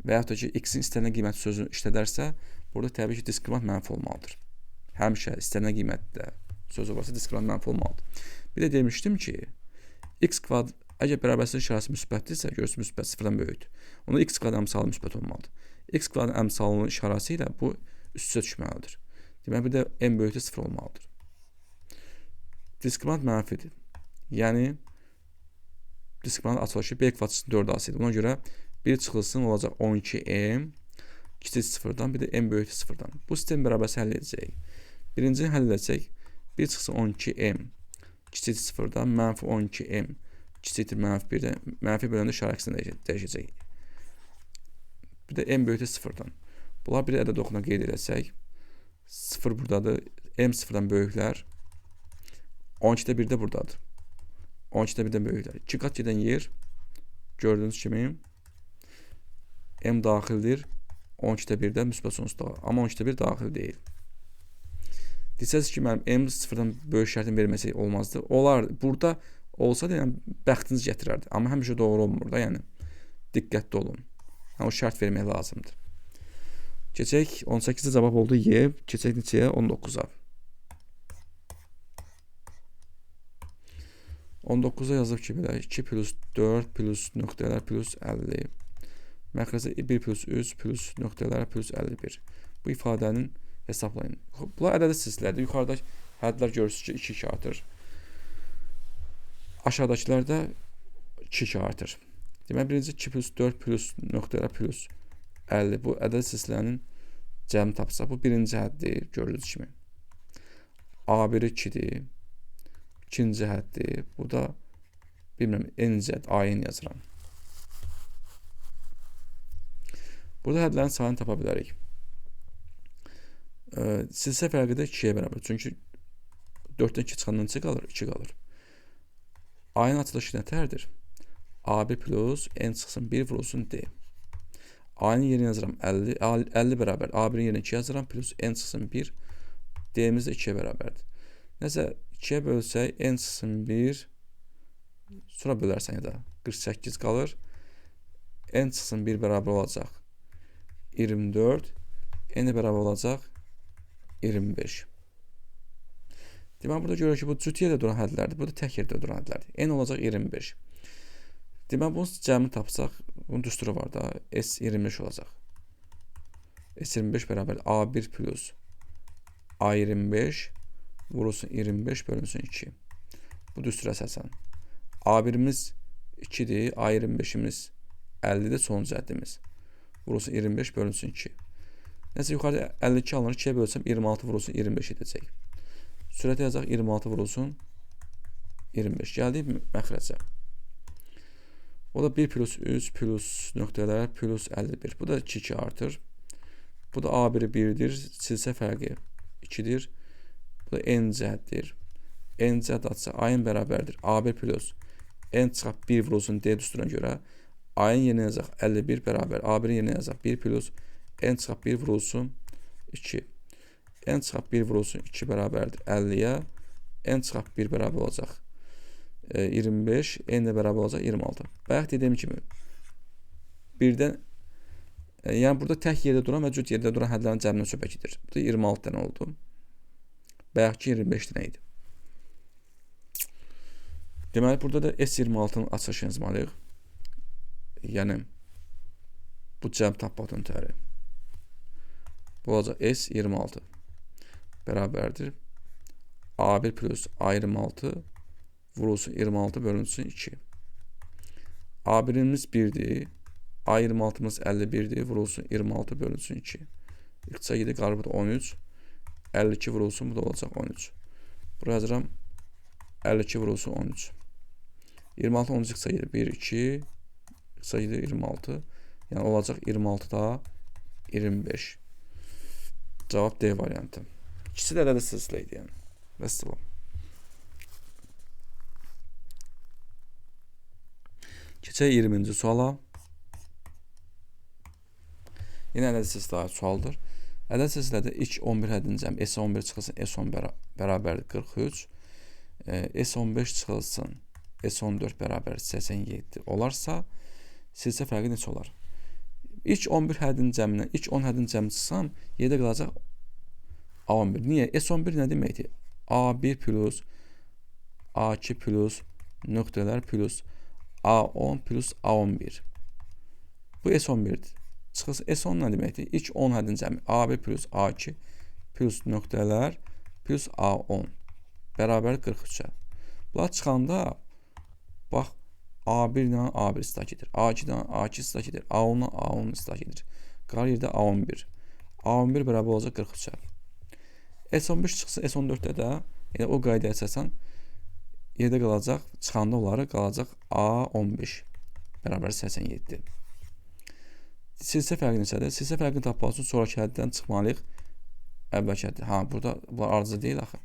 və yaxud da ki, x-in istənilən qiyməti sözünü işlədərsə, burada təbii ki, diskriminant mənfi olmalıdır. Həmişə istənilən qiymətdə sözü varsa diskriminant mənfi olmalıdır. Bir də demişdim ki, x kvadrat əgər bərabərsizliyin işarəsi müsbətdirsə, görürsünüz müsbət sıfırdan böyükdür. Onda x kvadrat əmsalı müsbət olmalıdır. X kvadrat əmsalının işarəsi ilə bu üst-üstə düşməlidir. Deməli, bir də m böyükdür 0 olmalıdır. Diskriminant mənfidir. Yəni, diskriminant açılışı b kvadrat 4 AC-dir. Buna görə 1 çıxılsın olacaq 12m kiçik sıfırdan, bir də m böyükdür sıfırdan. Bu sistem bərabərsizliyi həll edəcəyik. Birincini həll edəcək. 1 çıxsın 12m kiçikdir 0-dan, mənfi 12m kiçikdir mənfi 1-dən, mənfi böləndə işarə əksinə dəyişəcək. Bir də m böyükdür 0-dan. Bunlar bir ədəd oxuna qeyd eləsək, 0 buradadır, m 0-dan böyüklər, 12-də 1 də buradadır. 12-də 1-dən böyüklər. 2 qat gedən yer, gördüyünüz kimi, m daxildir, 12-də 1-də müsbət sonsuzluğa, amma 12-də 1 daxil deyil. Desəz ki, mənim m 0-dan böyük şərtini verməsək olmazdı. Olar, burada olsaydı, yəni, bəxtiniz gətirərdi. Amma həmişə doğru olmur da, yəni diqqətli olun. Yəni, o şərt vermək lazımdır. Keçək 18-də cavab oldu Y. Keçək neçəyə? 19-a. 19-a yazıb ki, belə 2 plus 4 plus nöqtələr plus 50. Məxrəcə 1 plus 3 plus nöqtələr plus 51. Bu ifadənin hesablayın. Bunlar ədədi silsilədir. Yuxarıdakı hədlər görürsünüz ki, 2-2 artır. Aşağıdakılar da 2-2 artır. Demək, birinci 2 plus 4 plus nöqtələr plus 50. Bu ədəd silsilənin cəmi tapsa, bu birinci həddir, gördüyünüz kimi. A1 2-dir. İkinci həddir. Bu da, bilmirəm, n-ci hədd, A-n yazıram. Burada hədlərin sayını tapa bilərik. Silsilə fərqi də 2-yə bərabər. Çünki 4-dən 2 çıxandan 2 qalır, 2 qalır. A-nın açılışı nətərdir? A1 plus n çıxsın 1 vurulsun D. A-nın yerinə yazıram 50, 50 bərabər. A1-in yerinə 2 yazıram, plus n çıxsın 1, D-miz də 2-yə bərabərdir. Nəsə 2-yə bölsək, n çıxsın 1, sonra bölərsən ya da 48 qalır. N çıxsın 1 bərabər olacaq 24, n bərabər olacaq 25. Deməli, burada görürük ki, bu cüt yerdə duran hədlərdir. Burada tək yerdə duran hədlərdir. N olacaq 25. Deməli, bunun cəmini tapsaq, bunun düsturu var da, S25 olacaq. S25 bərabər A1 plus A25 vurulsun 25 bölünsün 2. Bu düstura əsasən. A1-imiz 2-dir, A25-imiz 50-dir, sonuncu həddimiz. Vurulsun 25 bölünsün 2. Nəsə, yuxarıda 52 alınır, 2-yə bölsəm 26 vurulsun 25 edəcək. Sürətə yazacaq 26 vurulsun 25. Gəldik məxrəcə. O da 1 plus 3 plus nöqtələr plus 51. Bu da 2-2 artır. Bu da A1-i 1-dir. Silsilə fərqi 2-dir. Bu da n-ci həddir. N-ci hədd atsa A-n bərabərdir. A1 plus n çıxaq 1 vurulsun D düsturuna görə. A-nın yerinə yazacaq 51 bərabər. A1-in yerinə yazacaq 1 plus n çıxaq 1 vurulsun 2. N çıxaq 1 vurulsun 2 bərabərdir 50-yə. N çıxaq 1 bərabər olacaq 25. N də bərabər olacaq 26. Bayaq dediyim kimi birdən, yəni burada tək yerdə duran və cüt yerdə duran hədlərin cəmindən söhbət gedir. Bu da 26 dənə oldu. Bayaqki 25 dənə idi. Deməli, burada da S26-nın açılışını yazmalıyıq. Yəni, bu cəm tapmaqdan ötəri. Bu olacaq S26 bərabərdir. A1 plus A26 vurulsun 26 bölünsün 2. A1-imiz 1-dir. A26-mız 51-dir. Vurulsun 26 bölünsün 2. İxtisar gedir, qalır burada 13. 52 vurulsun, bu da olacaq 13. Buraya yazıram 52 vurulsun 13. 26 13 ixtisar gedir. 1, 2 ixtisar gedir 26. Yəni olacaq 26-da 25. Cavab D variantı. İkisi də ədədi silsilə idi yəni. Vəssalam. Keçək 20-ci suala. Yenə ədədi silsilə sualdır. Ədəd silsilədə ilk 11 həddin cəmi S11 çıxılsın, S10 bərabərdir 43. S15 çıxılsın, S14 bərabər 87 olarsa, silsilə fərqi neçə olar? İlk 11 həddin cəmindən ilk 10 həddin cəmi çıxsam, yerdə qalacaq A11. Niyə? S11 nə deməkdir? A1 plus A2 plus nöqtələr plus A10 plus A11. Bu S11-dir. Çıxılsın S10 nə deməkdir? İlk 10 həddin cəmi A1 plus A2 plus nöqtələr plus A10 bərabər 43-ə. Bunlar çıxanda bax A1 ilə A1 istak edir. A2 ilə A2 istak edir. A10 ilə A10 istak edir. Qalır yerdə A11. A11 bərabər olacaq 43-ə. S15 çıxsın S14-də də yəni o qaydaya əsasən Yerdə qalacaq, çıxanda onları qalacaq A15 bərabər 87. Silsilə fərqi neçədir? Silsilə fərqini tapmaq üçün sonrakı həddən çıxmalıyıq əvvəlki həddə. Ha, burada bunlar ardıcıl deyil axı.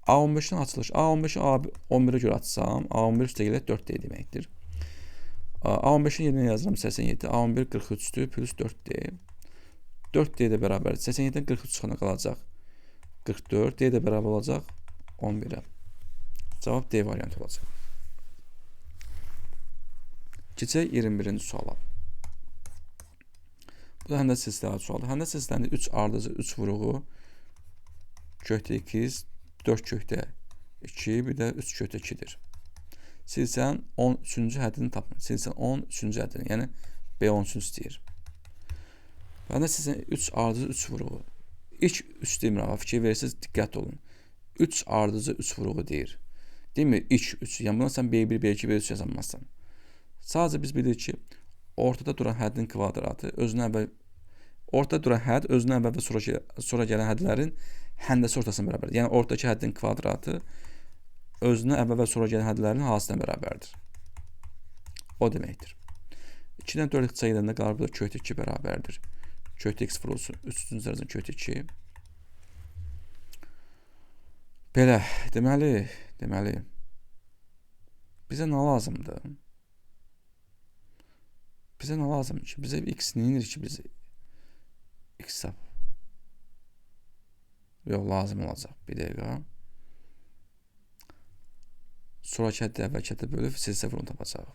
A15-in açılış. A15-i A11-ə görə açsam, A11 üstə gələk 4D deməkdir. A15-in yerinə yazıram 87. A11 43-dür, plus 4D. 4D də bərabər. 87-dən 43 çıxana qalacaq 44. D də bərabər olacaq 11-ə. Cavab D variantı olacaq. Keçək 21-ci suala. Bu da həndəs silsiləli sualdır. Həndəs silsiləsində 3 ardıcı 3 vuruğu kökdə 2, 4 kökdə 2, bir də 3 kökdə 2-dir. Silsilənin 13-cü həddini tapın. Silsilənin 13-cü həddini, yəni B13 istəyir. Həndəs silsiləsinin 3 ardıcı 3 vuruğu. İlk 3 demirəm, fikir verirsiniz, diqqətli olun. 3 ardıcı 3 vuruğu deyir. Demir ilk 3. Yəni buna sən B1, B2, B3 yazamazsan. Sadəcə biz bilirik ki, ortada duran həddin kvadratı özünə əvvəl ortada duran hədd özünə əvvəl və sonra gələn hədlərin həndəsi ortasına bərabərdir. Yəni ortadakı həddin kvadratı özünə əvvəl və sonra gələn hədlərin hasilinə bərabərdir. O deməkdir. 2-dən 4 ixtisar gedəndə qalır burada kökdə 2 bərabərdir. Kökdə x vurulsun 3-cü dərəcədən kökdə 2. Belə, deməli bizə nə lazımdır? Bizə nə lazımdır ki? Bizə x nə edir ki, biz x tap. Yox, lazım olacaq. Bir dəqiqə. Sonrakı həddə əvvəlki həddə bölüb silsilə vurunu tapacaq.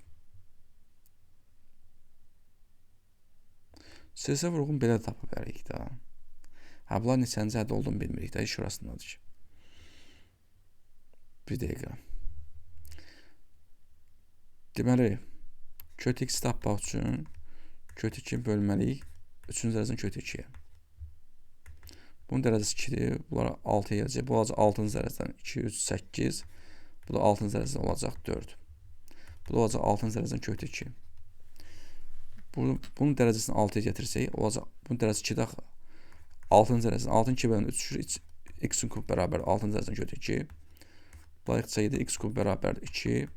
Silsilə vurğunu belə tapa bilərik də. Hə, bunlar neçənci həddə olduğunu bilmirik də. İş orasındadır ki. Bir dəqiqə. Deməli, kök x tapmaq üçün kök 2 bölməliyik 3-cü dərəcədən kök 2-yə. Bunun dərəcəsi 2-dir. Bunlara 6-ya gələcək. Bu olacaq 6-cı dərəcədən 2, 3, 8. Bu da 6-cı dərəcədən olacaq 4. Bu da olacaq 6-cı dərəcədən kök 2. Bunun dərəcəsini 6-ya gətirsək, olacaq bunun dərəcəsi 2-dir axı. 6-cı dərəcədən 6-nın 2 bölən 3 düşür. X-in kub bərabər 6-cı dərəcədən kök 2. Bunlar ixtisar gedir. X kub bərabər 2.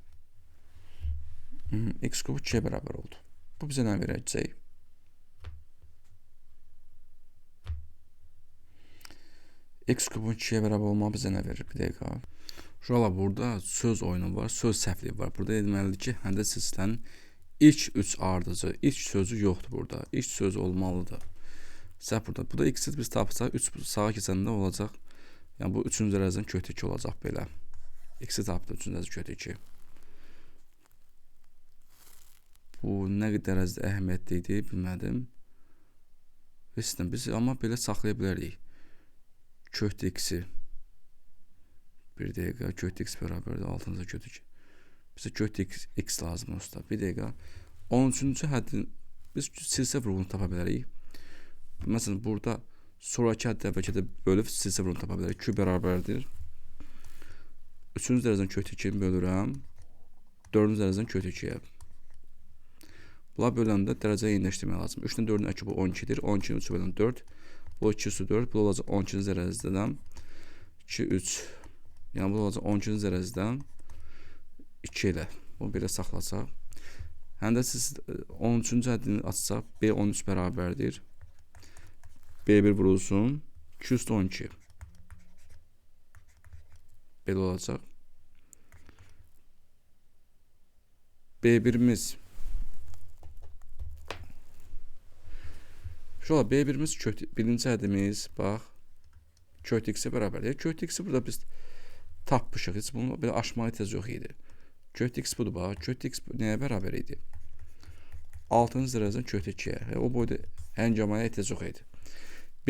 X kubu 2-yə bərabər oldu. Bu bizə nə verəcək? X kubun 2-yə bərabər olmağı bizə nə verir? Bir dəqiqə. Uşaqlar, burada söz oyunu var, söz səhvliyi var. Burada deməlidir ki, həndəs silsilənin ilk 3 ardıcı, ilk sözü yoxdur burada. İlk sözü olmalıdır. Səhv burada. Bu da x-i biz tapsaq, 3 sağa keçəndə olacaq. Yəni bu 3-cü dərəcədən kök 2 olacaq belə. X-i tapdı 3-cü dərəcə kök 2. Bu nə dərəcədə əhəmiyyətli idi, bilmədim. Heç nə, biz amma belə saxlaya bilərik. Kökdə x-i. Bir dəqiqə, kökdə x bərabərdir 6-cı kök 2. Bizə kökdə x lazımdır usta. Bir dəqiqə. 13-cü həddin biz silsilə vurğunu tapa bilərik. Məsələn, burada sonrakı həddə əvvəlki həddə bölüb silsilə vurğunu tapa bilərik. Q bərabərdir. 3-cü dərəcədən kök 2-ni bölürəm. 4-cü dərəcədən kök 2-yə. Bunlar böləndə dərəcəyə eyniləşdirmək lazım. 3-dən 4-ün əkibi 12-dir. 12-ni 3-ə bölən 4. Bu 2 üstü 4. Bu olacaq 12-ci dərəcədən 2, 3. Yəni bu olacaq 12-ci dərəcədən 2 elə. Bunu belə saxlasaq. Həm də siz 13-cü həddini açsaq, B13 bərabərdir. B1 vurulsun. 2 üstü 12. Belə olacaq. B1-imiz Şöyle B1-imiz birinci həddimiz, bax, kök x-ə bərabərdir. Kök x-i burada biz tapmışıq. Heç bunu belə aşmağa ehtiyac yox idi. Kök x budur, bax. Kök x nəyə bərabər idi? 6-cı dərəcədən kök 2-yə. O boyda həngamaya ehtiyac yox idi.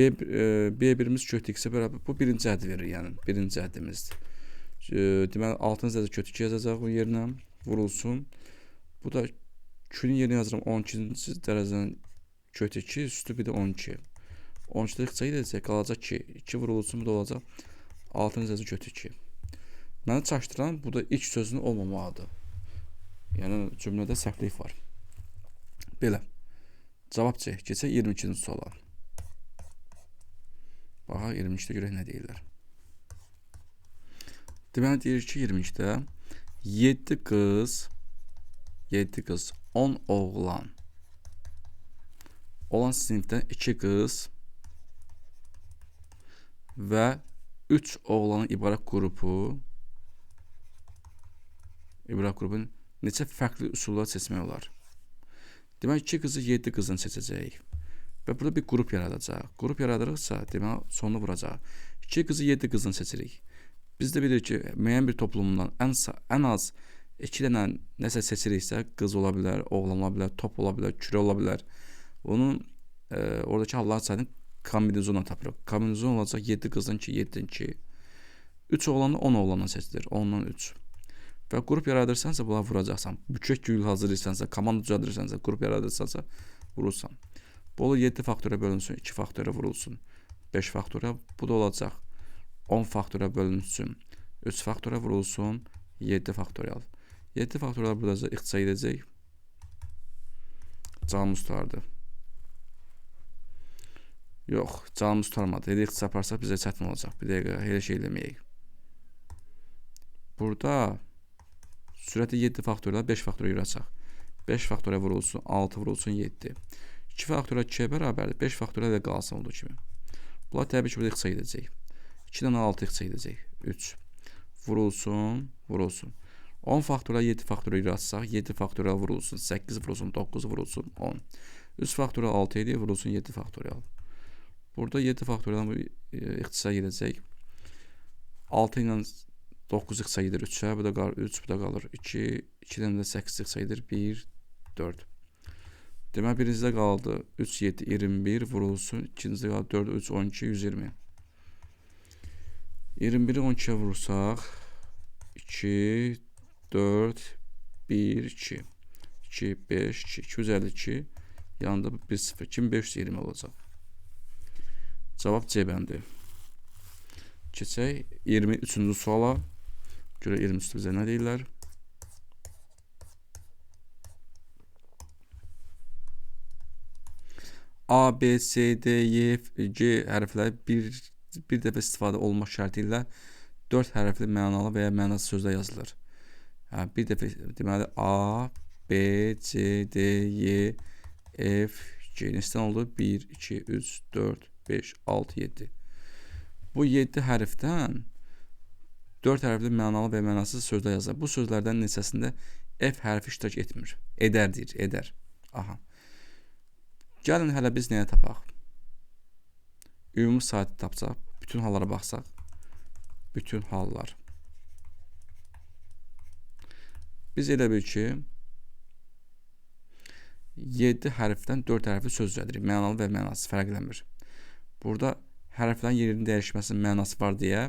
B1-imiz kök x-ə bərabər. Bu birinci həddi verir, yəni birinci həddimizdir. Deməli, 6-cı dərəcə kök 2 yazacaq onun yerinə. Vurulsun. Bu da Q-nin yerinə yazıram 12-ci dərəcədən kök 2, üstü bir də 12. 12-də ixtisar edəcək, qalacaq ki, 2 vurulsun, bu da olacaq 6-cı dərəcə kök 2. Məni çaşdıran bu da ilk sözünün olmamalıdır. Yəni cümlədə səhvlik var. Belə. Cavab C. Keçək 22-ci suala. Baxaq 22-də görək nə deyirlər. Deməli, deyir ki, 22-də 7 qız, 7 qız, 10 oğlan olan sinifdən 2 qız və 3 oğlanın ibarət qrupu neçə fərqli üsullar seçmək olar? Deməli, 2 qızı 7 qızdan seçəcəyik və burada bir qrup yaradacaq. Qrup yaradırıqsa, deməli, sonunu vuracaq. 2 qızı 7 qızdan seçirik. Biz də bilirik ki, müəyyən bir toplumdan ən az 2 dənə nəsə seçiriksə, qız ola bilər, oğlan ola bilər, top ola bilər, kürə ola bilər. Onun oradakı hallar sayını kombinizonla tapırıq. Kombinizon olacaq 7 qızdan 2, 7-dən 2. 3 oğlandan 10 oğlandan seçilir. 10-dan 3. Və qrup yaradırsansa, bunları vuracaqsan. Bükək gül hazırlayırsansa, komanda düzəldirsansa, qrup yaradırsansa, vurursan. Bu olur 7 faktora bölünsün, 2 faktora vurulsun, 5 faktora. Bu da olacaq 10 faktora bölünsün, 3 faktora vurulsun, 7 faktorial. 7 faktorial burada ixtisa edəcək. Canımız tutardı. Yox, canımız tutarmadı. Elə ixtisa aparsaq bizə çətin olacaq. Bir dəqiqə, elə şey eləməyək. Burada sürəti 7 faktorial, 5 faktorial yürəcək. 5 faktorial vurulsun, 6 vurulsun, 7. 2 faktorial 2-yə bərabərdir. 5 faktorial da qalsın olduğu kimi. Bunlar təbii ki, burada ixtisa edəcək. 2-dən 6 ixtisa edəcək. 3. Vurulsun, vurulsun. 10 faktorial 7 faktorial yürətsək, 7 faktorial vurulsun, 8 vurulsun, 9 vurulsun, 10. 3 faktorial 6 edir, vurulsun 7 faktorial. Burada 7 faktorial ixtisa gedəcək. 6 ilə 9 ixtisa gedir 3-ə, bu da qalır 3, bu da qalır 2, 2-dən də 8 ixtisa gedir 1, 4. Deməli, birincidə qaldı 3, 7, 21 vurulsun, ikincidə qaldı 4, 3, 12, 120. 21-i 12-yə vurursaq, 2, 4, 1, 2, 2, 5, 2, 252, yanında 1, 0, 2520 olacaq. Cavab C bəndi. Keçək 23-cü suala. Görə 23-də bizə nə deyirlər? A, B, C, D, E, F, G hərfləri bir dəfə istifadə olmaq şərti ilə 4 hərfli mənalı və ya mənasız sözlər yazılır. Hə, bir dəfə deməli A, B, C, D, E, F, G. Neçədən oldu? 1, 2, 3, 4, 5, 6, 7. Bu 7 hərfdən 4 hərfli mənalı və mənasız sözlər yazılır. Bu sözlərdən neçəsində F hərfi iştirak etmir. Edər deyir, edər. Aha. Gəlin hələ biz nəyə tapaq? Ümumi sayı tapsaq, bütün hallara baxsaq. Bütün hallar. Biz elə bil ki, 7 hərfdən 4 hərfli söz düzəldirik. Mənalı və mənasız fərqlənmir. Burada hərflərin yerinin dəyişməsinin mənası var deyə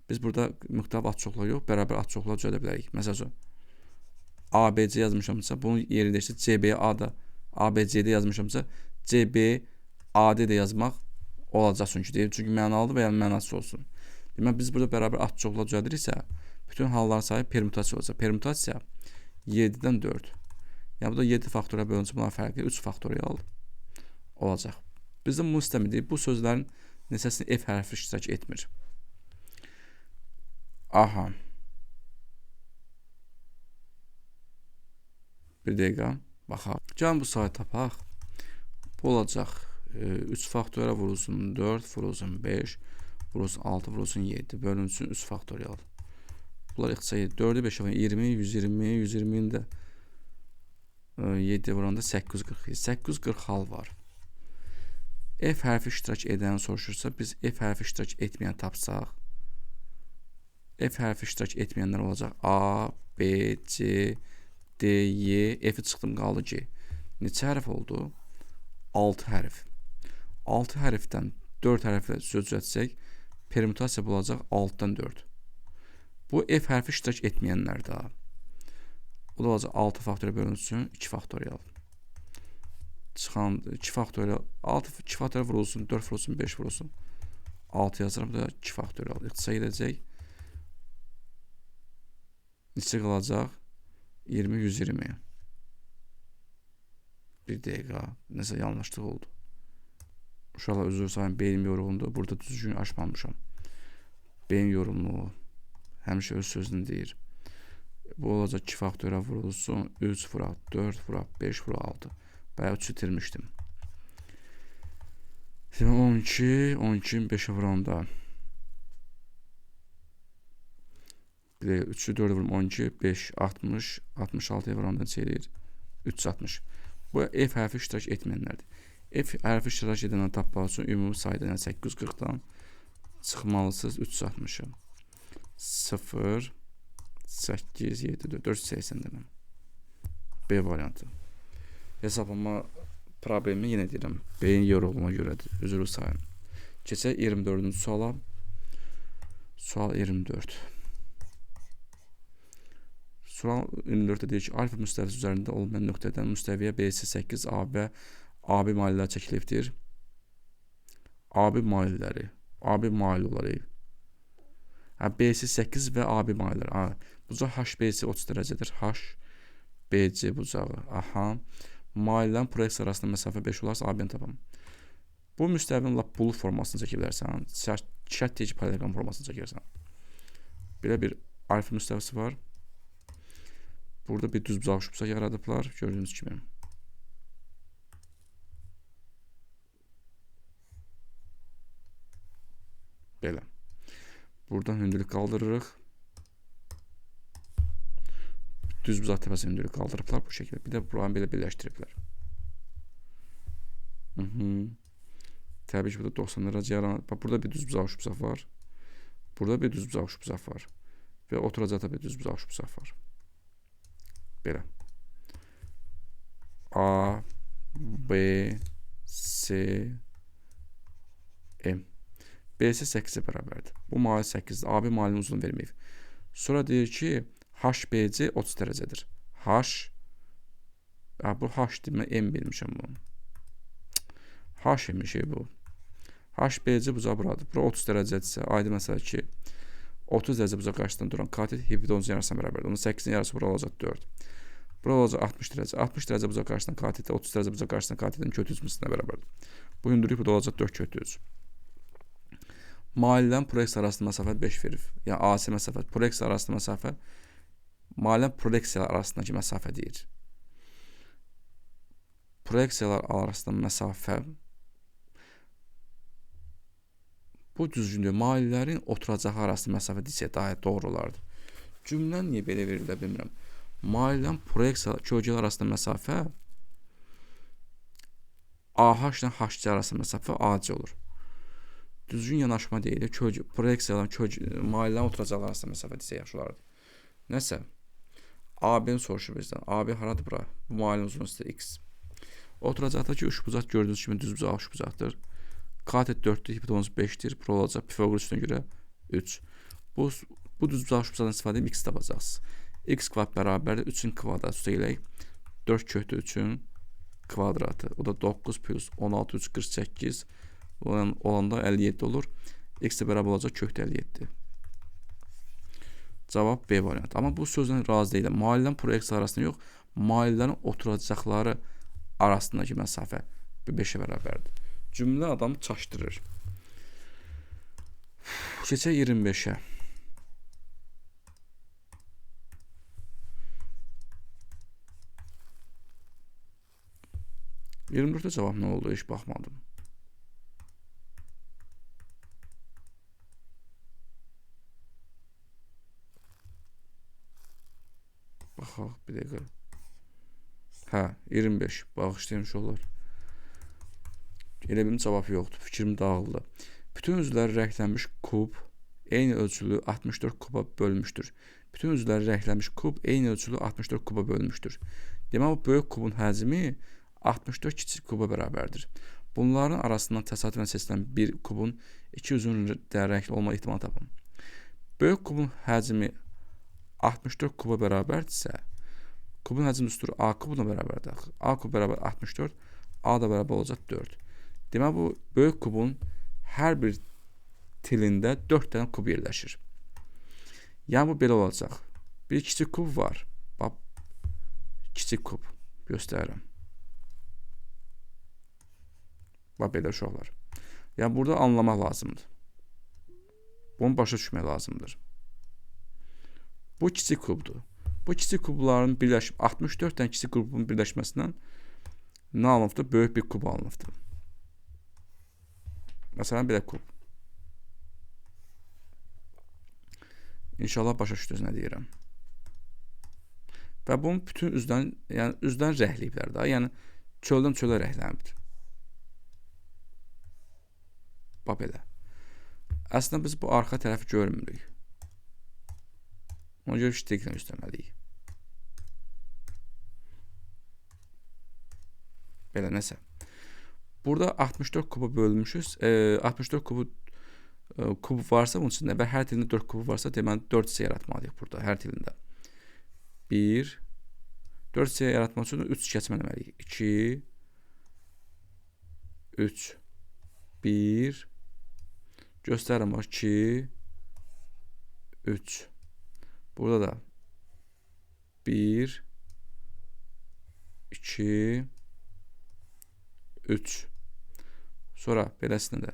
biz burada müxtəlif ad çoxluq yox, bərabər ad çoxluq düzəldə bilərik. Məsəl üçün, A, B, C yazmışamsa, bunun yerini dəyişsə C, B, A da, A, B, C D yazmışamsa, C, B, A, D də yazmaq olacaq çünki deyir. Çünki mənalıdır və ya mənasız olsun. Deməli, biz burada bərabər ad çoxluq düzəldiriksə, bütün halların sayı permutasiya olacaq. Permutasiya 7-dən 4. Yəni, bu da 7 faktorial bölünsün, bunların fərqi 3 faktorial olacaq. Bizdə bunu istəmirik. Bu sözlərin neçəsini F hərfi iştirak etmir. Aha. Bir dəqiqə, baxaq. Gəlin bu sayı tapaq. Bu olacaq 3 faktorial vurulsun 4, vurulsun 5, vurulsun 6, vurulsun 7, bölünsün 3 faktorial. Bunlar ixtisa 4-ü 5-ə 20, 120, 120-ni də 7 vuranda 840. 840 hal var. F hərfi iştirak edəni soruşursa, biz F hərfi iştirak etməyən tapsaq, F hərfi iştirak etməyənlər olacaq A, B, C, D, Y, F-i çıxdım, qaldı G. Neçə hərf oldu? 6 hərf. 6 hərfdən 4 hərflə söz düzəltsək, permutasiya bulacaq 6-dan 4. Bu F hərfi iştirak etməyənlər daha. O da olacaq 6 faktorial bölünsün, 2 faktorial. Çıxan 2 faktorial, 6, 2 faktorial vurulsun, 4 vurulsun, 5 vurulsun. 6 yazıram, bu da 2 faktorial. İxtisa gedəcək. Neçə qalacaq? 20, 120. Bir dəqiqə, nəsə yanlışlıq oldu. Uşaqlar, üzr sayın, beynim yorğundur. Burada düzgün açmamışam. Beyin yorğunluğu. Həmişə öz sözünü deyir. Bu olacaq 2 faktorə vurulsun. 3 vuraq 4 vuraq 5 vuraq 6. Bayaq 3 itirmişdim. Demək 12, 12-ni 5-ə vuranda. Bir dəqiqə, 3-ü 4-ə vurum 12, 5, 60, 66-ya vuranda neçə eləyir? 360. Bu F hərfi iştirak etməyənlərdir. F hərfi iştirak edənləri tapmaq üçün ümumi sayda, yəni 840-dan çıxmalısınız 360-ı. 0, 8, 7, 4, 480 demək. B variantı. Hesablama problemi yenə deyirəm. Beyin yorulduğuna görədir. Üzrlü sayın. Keçək 24-cü suala. Sual 24. Sual 24-də deyir ki, alfa müstəvisi üzərində olmayan nöqtədən müstəviyə BC 8, AB, AB mailləri çəkilibdir. AB mailləri. AB mail olaraq. BC 8 və AB mailləri. Bucaq HBC 30 dərəcədir. HBC bucağı. Aha. Maillərin proyeksiya arasında məsafə 5 olarsa AB-ni tapam. Bu müstəvinin lap bulut formasını çəkə bilərsən. Şərt deyil ki, paralleloqram formasını çəkirsən. Belə bir alfa müstəvisi var. Burada bir düz bucaq uçbucaq yaradıblar. Gördüyünüz kimi. Belə. Buradan hündürlük qaldırırıq. Düz bucaq təpəsi hündürlük qaldırıblar bu şəkildə. Bir də buranı belə birləşdiriblər. Təbii ki, burada 90 dərəcə yaranır. Bax, burada bir düz bucaq uçbucaq var. Burada bir düz bucaq uçbucaq var. Və oturacaqda bir düz bucaq uçbucaq var. Belə. A, B, C, M. BC 8-ə bərabərdir. Bu mail 8-dir. AB mailinin uzunluğunu verməyib. Sonra deyir ki, HBC 30 dərəcədir. H, bu H-dir, mən M bilmişəm bunu. H imiş bu. HBC bucağı buradır. Bura 30 dərəcədirsə, aydın məsələ ki, 30 dərəcə bucaq qarşısından duran katet hipotenuzun yarısına bərabərdir. Onun 8-in yarısı bura olacaq 4. Bura olacaq 60 dərəcə. 60 dərəcə bucaq qarşısından katetə, 30 dərəcə bucaq qarşısından katetin kök 3 mislinə bərabərdir. Bu hündürlük burada olacaq 4 kök 3. Maillərin proyeksiya arasında məsafə 5 verir. Yəni AC məsafə, proyeksiya arasında məsafə, maillərin proyeksiyalar arasındakı məsafə deyir. Proyeksiyalar arasında məsafə bu düzgündür. Maillərin oturacağı arasında məsafə desə daha doğru olardı. Cümlə niyə belə verilir bilmirəm. Maillərin proyeksiyalar, kölgələr arasında məsafə AH ilə HC arasında məsafə AC olur. Düzgün yanaşma deyil. Proyeksiyaların, maillərin oturacaqları arasında məsafə desə yaxşı olardı. Nəsə, AB-ni soruşur bizdən. AB haradır bura? Bu mailin uzunluğu X. Oturacaqdakı üçbucaq gördüyünüz kimi düz bucaq üçbucaqdır. Katet 4-dür, hipotenuz 5-dir. Bura olacaq Pifaqor üstünə görə 3. Bu düz bucaq üçbucaqdan istifadə edib X tapacaqsınız. X kvadrat bərabərdir 3-ün kvadratı üstə eləyək. 4 kökdə 3-ün kvadratı. O da 9 plus 16, 3, 48. Olanda 57 olur. X də bərabər olacaq kökdə 57. Cavab B variantı. Amma bu sözlə razı deyiləm. Maillərin proyeksiya arasında yox, maillərin oturacaqları arasındakı məsafə 5-ə bərabərdir. Cümlə adamı çaşdırır. Keçək 25-ə. ...24-də cavab nə oldu? Heç baxmadım. Baxaq, bir dəqiqə. Hə, 25. Bağışlayın uşaqlar. Elə bilim cavab yoxdur. Fikrim dağıldı. Bütün üzvləri rənglənmiş kub eyni ölçülü 64 kuba bölmüşdür. Bütün üzvləri rənglənmiş kub eyni ölçülü 64 kuba bölmüşdür. Demək, bu böyük kubun həcmi 64 kiçik kuba bərabərdir. Bunların arasından təsadüfən seçilən bir kubun iki üzvünün də rəngli olma ehtimalını tapın. Böyük kubun həcmi 64 kuba bərabərdirsə, kubun həcmi düsturu A kubuna bərabərdir. A kub bərabər 64, A da bərabər olacaq 4. Demək, bu böyük kubun hər bir tilində 4 dənə kub yerləşir. Yəni, bu belə olacaq. Bir kiçik kub var. Bax, kiçik kub göstərirəm. Bax, belə uşaqlar. Yəni, burada anlamaq lazımdır. Bunu başa düşmək lazımdır. Bu kiçik kubdur. Bu kiçik kubların birləşib 64 dənə kiçik kubun birləşməsindən nə alınıbdır? Böyük bir kub alınıbdır. Məsələn, belə kub. İnşallah başa düşdünüz nə deyirəm. Və bunun bütün üzdən, yəni üzdən rəngləyiblər də. Yəni çöldən çölə rənglənibdir. Bax belə. Əslində biz bu arxa tərəfi görmürük. Ona görə ştriklə göstərməliyik. Belə nəsə. Burada 64 kuba bölmüşüz. 64 kub varsa bunun içində və hər tilində 4 kubu varsa, deməli 4 hissə yaratmalıyıq burada hər tilində. 1, 4 hissə yaratmaq üçün 3 keçməliyik. 2, 3, 1, göstərirəm bax 2, 3. Burada da 1, 2, 3. Sonra beləsində də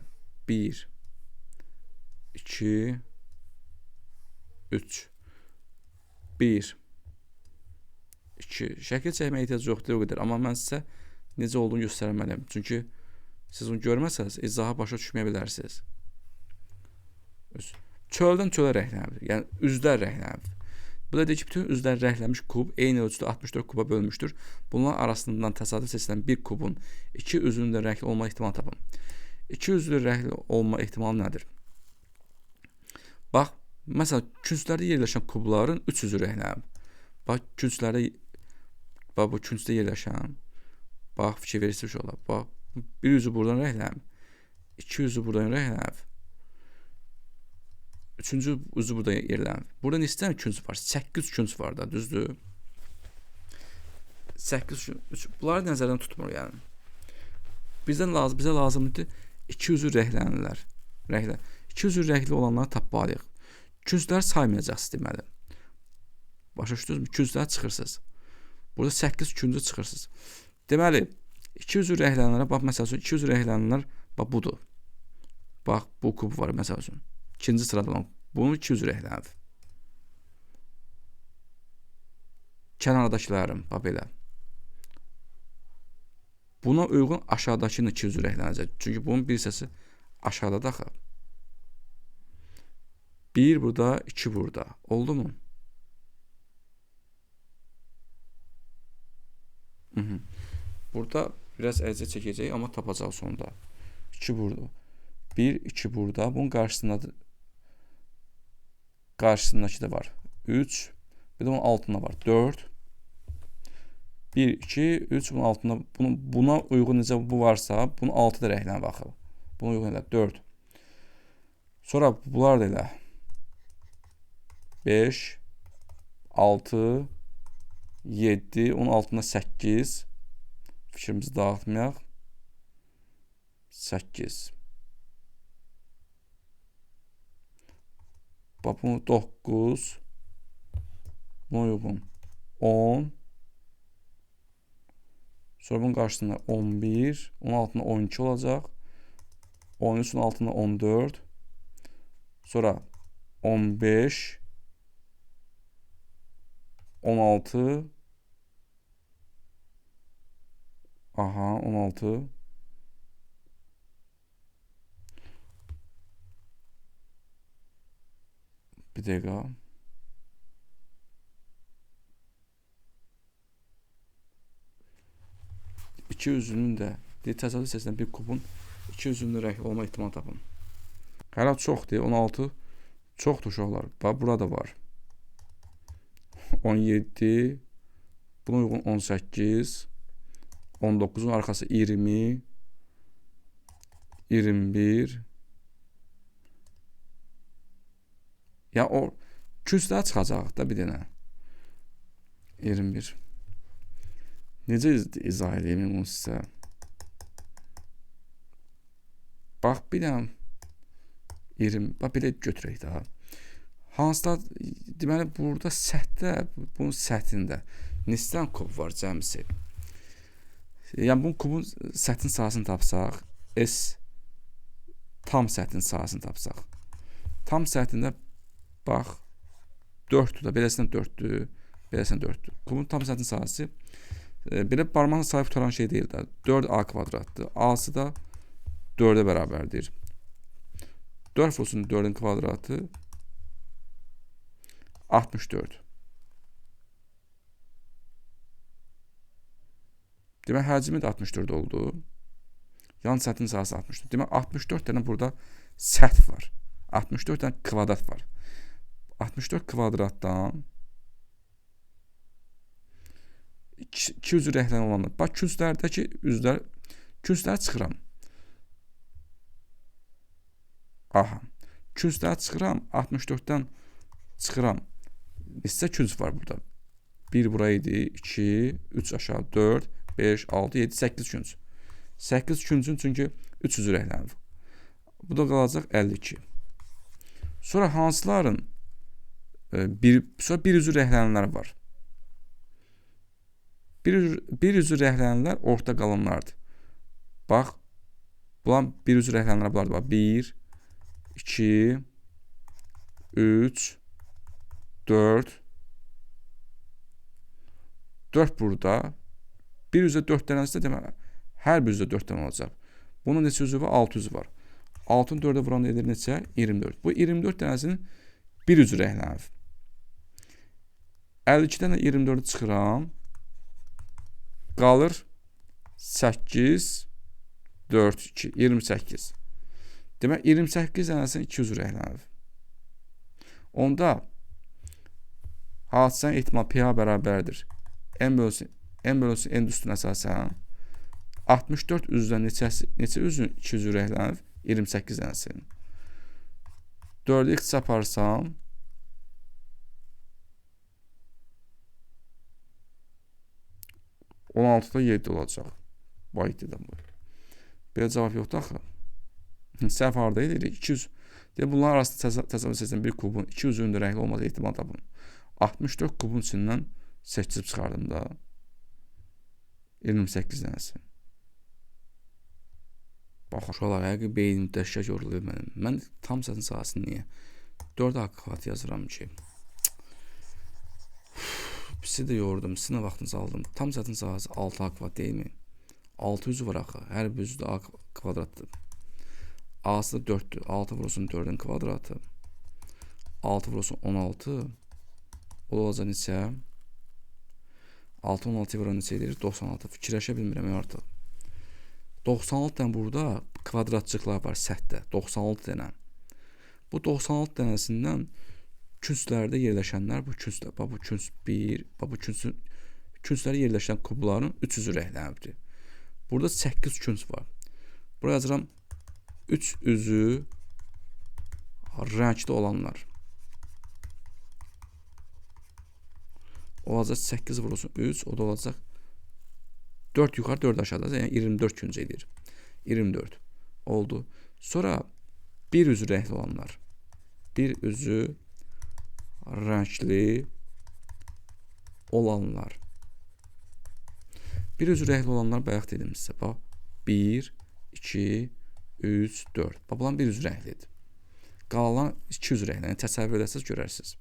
1, 2, 3, 1, 2. Şəkil çəkməyə ehtiyac yoxdur o qədər. Amma mən sizə necə olduğunu göstərməliyəm. Çünki siz onu görməsəniz, izaha başa düşməyə bilərsiniz. Çöldən çölə rənglənir. Yəni üzlər rənglənir. Bu da deyir ki, bütün üzlər rənglənmiş kub eyni ölçüdə 64 kuba bölmüşdür. Bunların arasından təsadüf seçilən bir kubun iki üzünün də rəngli olma ehtimalı tapın. İki üzlü rəngli olma ehtimalı nədir? Bax, məsələn, künclərdə yerləşən kubların üç üzü rənglənib. Bax, künclərdə, bax, bu küncdə yerləşən, bax, fikir verirsiniz olar. Bax, bir üzü buradan rənglənib, iki üzü buradan rənglənib. Üçüncü üzü burada yerlənib. Burada neçə dənə künc var? 8 künc var da, düzdür? 8 künc. Bunları nəzərdən tutmur yəni. Bizə lazımdır iki üzü rənglənirlər. Rənglə. İki üzü rəngli olanları tapmalıyıq. Küncləri saymayacaqsınız deməli. Başa düşdünüzmü? Küncləri çıxırsınız. Burada 8 küncü çıxırsınız. Deməli, iki üzü rənglənənlərə bax, məsəl üçün, iki üzü rənglənənlər bax budur. Bax, bu kub var məsəl üçün. İkinci sırada olan bunun iki üzü rənglənir. Kənardakılarım, bax belə. Buna uyğun aşağıdakının iki üzü rənglənəcək. Çünki bunun bir hissəsi aşağıda axı. 1 burada, 2 burada. Oldu mu? Burada biraz əziyyət çəkəcək, amma tapacaq sonda. 2 burada. 1, 2 burada. Bunun qarşısındadır. Qarşısındakı da var. 3. Bir də bunun altında var. 4. 1, 2, 3. Bunun altında. Buna uyğun necə bu varsa, bunun altı da rənglənib axı. Buna uyğun elə 4. Sonra bunlar da elə 5, 6, 7, onun altında 8. Fikrimizi dağıtmayaq. 8. Bax, bunu 9, buna uyğun 10, sonra bunun qarşısında 11, onun altında 12 olacaq, 13-ün altında 14, sonra 15, 16, aha 16, bir dəqiqə. İki üzünün də təsadüf seçilən bir kubun iki üzünün də rəngli olma ehtimalı tapın. Hələ çoxdur, 16 çoxdur uşaqlar. Bax, burada var. 17, buna uyğun 18, 19-un arxası 20, 21. Yəni o künclər çıxacaq da bir dənə. 21. Necə izah edeyim bunu sizə? Bax, bir dənə 20, bax, belə götürək daha. Hansıda, deməli, burada sətdə, bunun səthində neçə dənə kub var cəmisi? Yəni, bunun kubun səthin sahəsini tapsaq, S tam səthin sahəsini tapsaq. Tam səthində bax, 4-dür da, beləsindən 4-dür, beləsindən 4-dür. Kubun tam səthinin sahəsi belə barmaqla sayıb qurtaran şey deyil də. 4A kvadratdır. A-sı da 4-ə bərabərdir. 4 vursun 4-ün kvadratı 64. Demək, həcmi də 64 oldu. Yan səthin sahəsi 64. Demək, 64 dənə burada səth var. 64 dənə kvadrat var. 64 kvadratdan 2 üzü rənglənən olanlar. Bax, künclərdəki üzlər, küncləri çıxıram. Aha. Küncləri çıxıram, 64-dən çıxıram. Neçə künc var burada? 1 bura idi, 2, 3 aşağı, 4, 5, 6, 7, 8 künc. 8 küncün çünki 3 üzü rənglənir. Bu da qalacaq 52. Sonra hansıların sonra bir üzü rənglənənlər var. Bir üzü rənglənənlər orta qalanlardır. Bax, bunların bir üzü rənglənənlər bunlardır. Bax, 1, 2, 3, 4, 4 burada. Bir üzə 4 dənəsi də demək, hər bir üzə 4 dənə olacaq. Bunun neçə üzü var? 6 üzü var. 6-nı 4-ə vuran edir neçə? 24. Bu 24 dənəsinin bir üzü rənglənir. 52-dən də 24-ü çıxıram. Qalır 8, 4, 2, 28. Demək, 28 dənəsinin 2 üzü rənglənir. Onda hadisənin ehtimalı PA bərabərdir. M bölünsün N üstünə əsasən 64 üzdən neçə üzün 2 üzü rənglənir? 28 dənəsinin. 4-ü x aparsam 16-da 7 olacaq. Vay dedim bu. Belə cavab yoxdur axı. Səhv harda edirik? 200. Deyə bunların arasında təsəvvür seçilən bir kubun 2 üzünün də rəngli olması ehtimal tapın. 64 kubun içindən seçib çıxardım da. 28 dənəsi. Bax, uşaqlar, həqiqi beynim dəhşət yorulur mənim. Mən tam sətin sahəsini niyə? 4A kvadrat yazıram ki. Sizi də yordum, sizin də vaxtınızı aldım. Tam sətin sahəsi 6A kvadrat deyilmi? 6 üzü var axı. Hər bir üzü də A kvadratdır. A'sı da 4-dür. 6 vurulsun 4-ün kvadratı. 6 vurulsun 16. O da olacaq neçə? 6 16 vuran neçə edir? 96. Fikirləşə bilmirəm artıq. 96 dənə burada kvadratçıqlar var səthdə. 96 dənə. Bu 96 dənəsindən künclərdə yerləşənlər bu künclər, bax bu künc 1, bax bu künclərdə yerləşən kubların 3 üzü rənglənibdir. Burada 8 künc var. Buraya yazıram 3 üzü rəngli olanlar. Olacaq 8 vurulsun 3, o da olacaq 4 yuxarı, 4 aşağıda, yəni 24 künc edir. 24 oldu. Sonra bir üzü rəngli olanlar. Bir üzü rəngli olanlar. Bir üzü rəngli olanlar bayaq dedim sizə. Bax, 1, 2, 3, 4. Bax, bunların bir üzü rənglidir. Qalan 2 üzü rəngli. Yəni, təsəvvür edərsiniz, görərsiniz.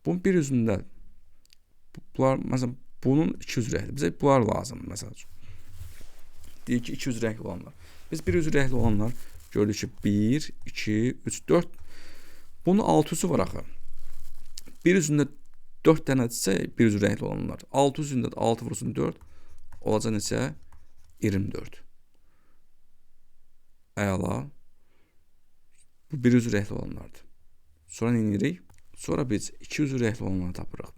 Bunun bir üzündə bunlar, məsələn, bunun 2 üzü rəngli. Bizə bunlar lazımdır, məsəl üçün. Deyir ki, 2 üzü rəngli olanlar. Biz bir üzü rəngli olanlar gördük ki, 1, 2, 3, 4. Bunun 6 üzü var axı. Bir üzündə 4 dənədirsə, bir üzü rəngli olanlar. 6 üzündə də 6 vurulsun 4. Olacaq neçə? 24. Əla. Bu bir üzü rəngli olanlardır. Sonra nə edirik? Sonra biz 2 üzü rəngli olanları tapırıq.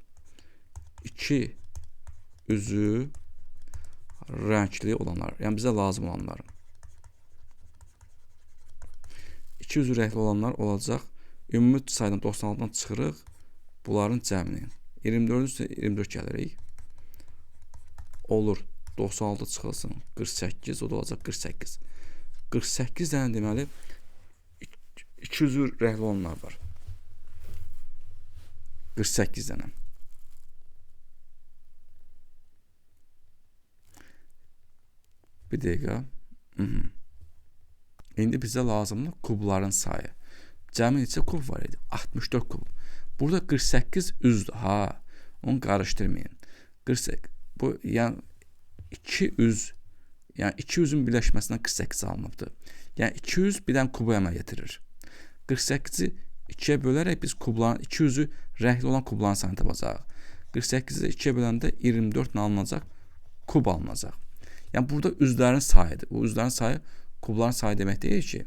2 üzü rəngli olanlar. Yəni bizə lazım olanlar. 2 üzü rəngli olanlar olacaq. Ümumi saydan 96-dan çıxırıq. Bunların cəmini. 24-ün üstünə 24 gəlirik. Olur. 96 çıxılsın. 48, o da olacaq 48. 48 dənə deməli 2 üzü rəngli olanlar var. 48 dənə. Bir dəqiqə. İndi bizə lazımdır kubların sayı. Cəmi neçə kub var idi? 64 kub. Burada 48 üzdür ha. Onu qarışdırmayın. 48 bu yəni 2 üz, yəni 2 üzün birləşməsindən 48 alınıbdır. Yəni 200 bir dənə kubu əməl getirir. 48-i 2-yə bölərək biz kubların 2 üzü rəngli olan kubların sayını tapacağıq. 48-i 2-yə böləndə 24 nə alınacaq? Kub alınacaq. Yəni burada üzlərin sayıdır. Bu üzlərin sayı kubların sayı demək deyil ki.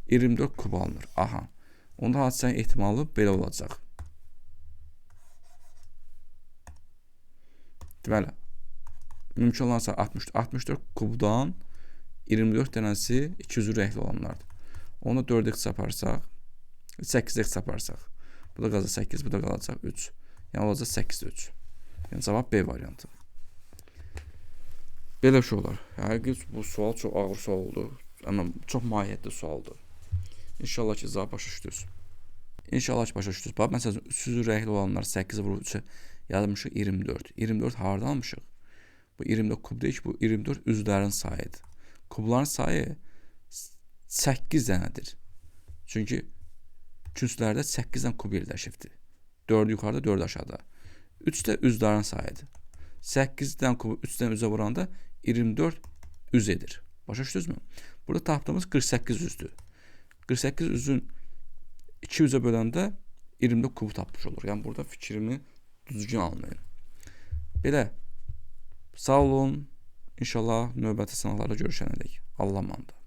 24 kub alınır. Aha. Onda hadisənin ehtimalı belə olacaq. Deməli, mümkün olan sayı 64 kubdan 24 dənəsi 200 rəngli olanlardır. Onu 4x aparsaq, 8x aparsaq. Bu da qalacaq 8, bu da qalacaq 3. Yəni olacaq 8 3. Yəni cavab B variantı. Belə şey olar. Həqiqət bu sual çox ağır sual oldu. Amma çox mahiyyətli sualdır. İnşallah ki, cavab başa düşdünüz. İnşallah ki, başa düşdünüz. Bax, məsələn, 300 rəngli olanlar 8 vurub 3-ə yazmışıq 24. 24 hardan almışıq? Bu 24 kub deyil ki, bu 24 üzlərin sayıdır. Kubların sayı 8 dənədir. Çünki künclərdə 8 dənə kub yerləşibdir. 4 yuxarıda, 4 aşağıda. 3 də üzlərin sayıdır. 8 dənə kubu 3 dənə üzə vuranda 24 üz edir. Başa düşdünüzmü? Burada tapdığımız 48 üzdür. 48 üzün 2 üzə böləndə 24 kubu tapmış olur. Yəni burada fikrimi düzgün anlayın. Belə. Sağ olun. İnşallah növbəti sınaqlarda görüşənədək. Allah'a emanet.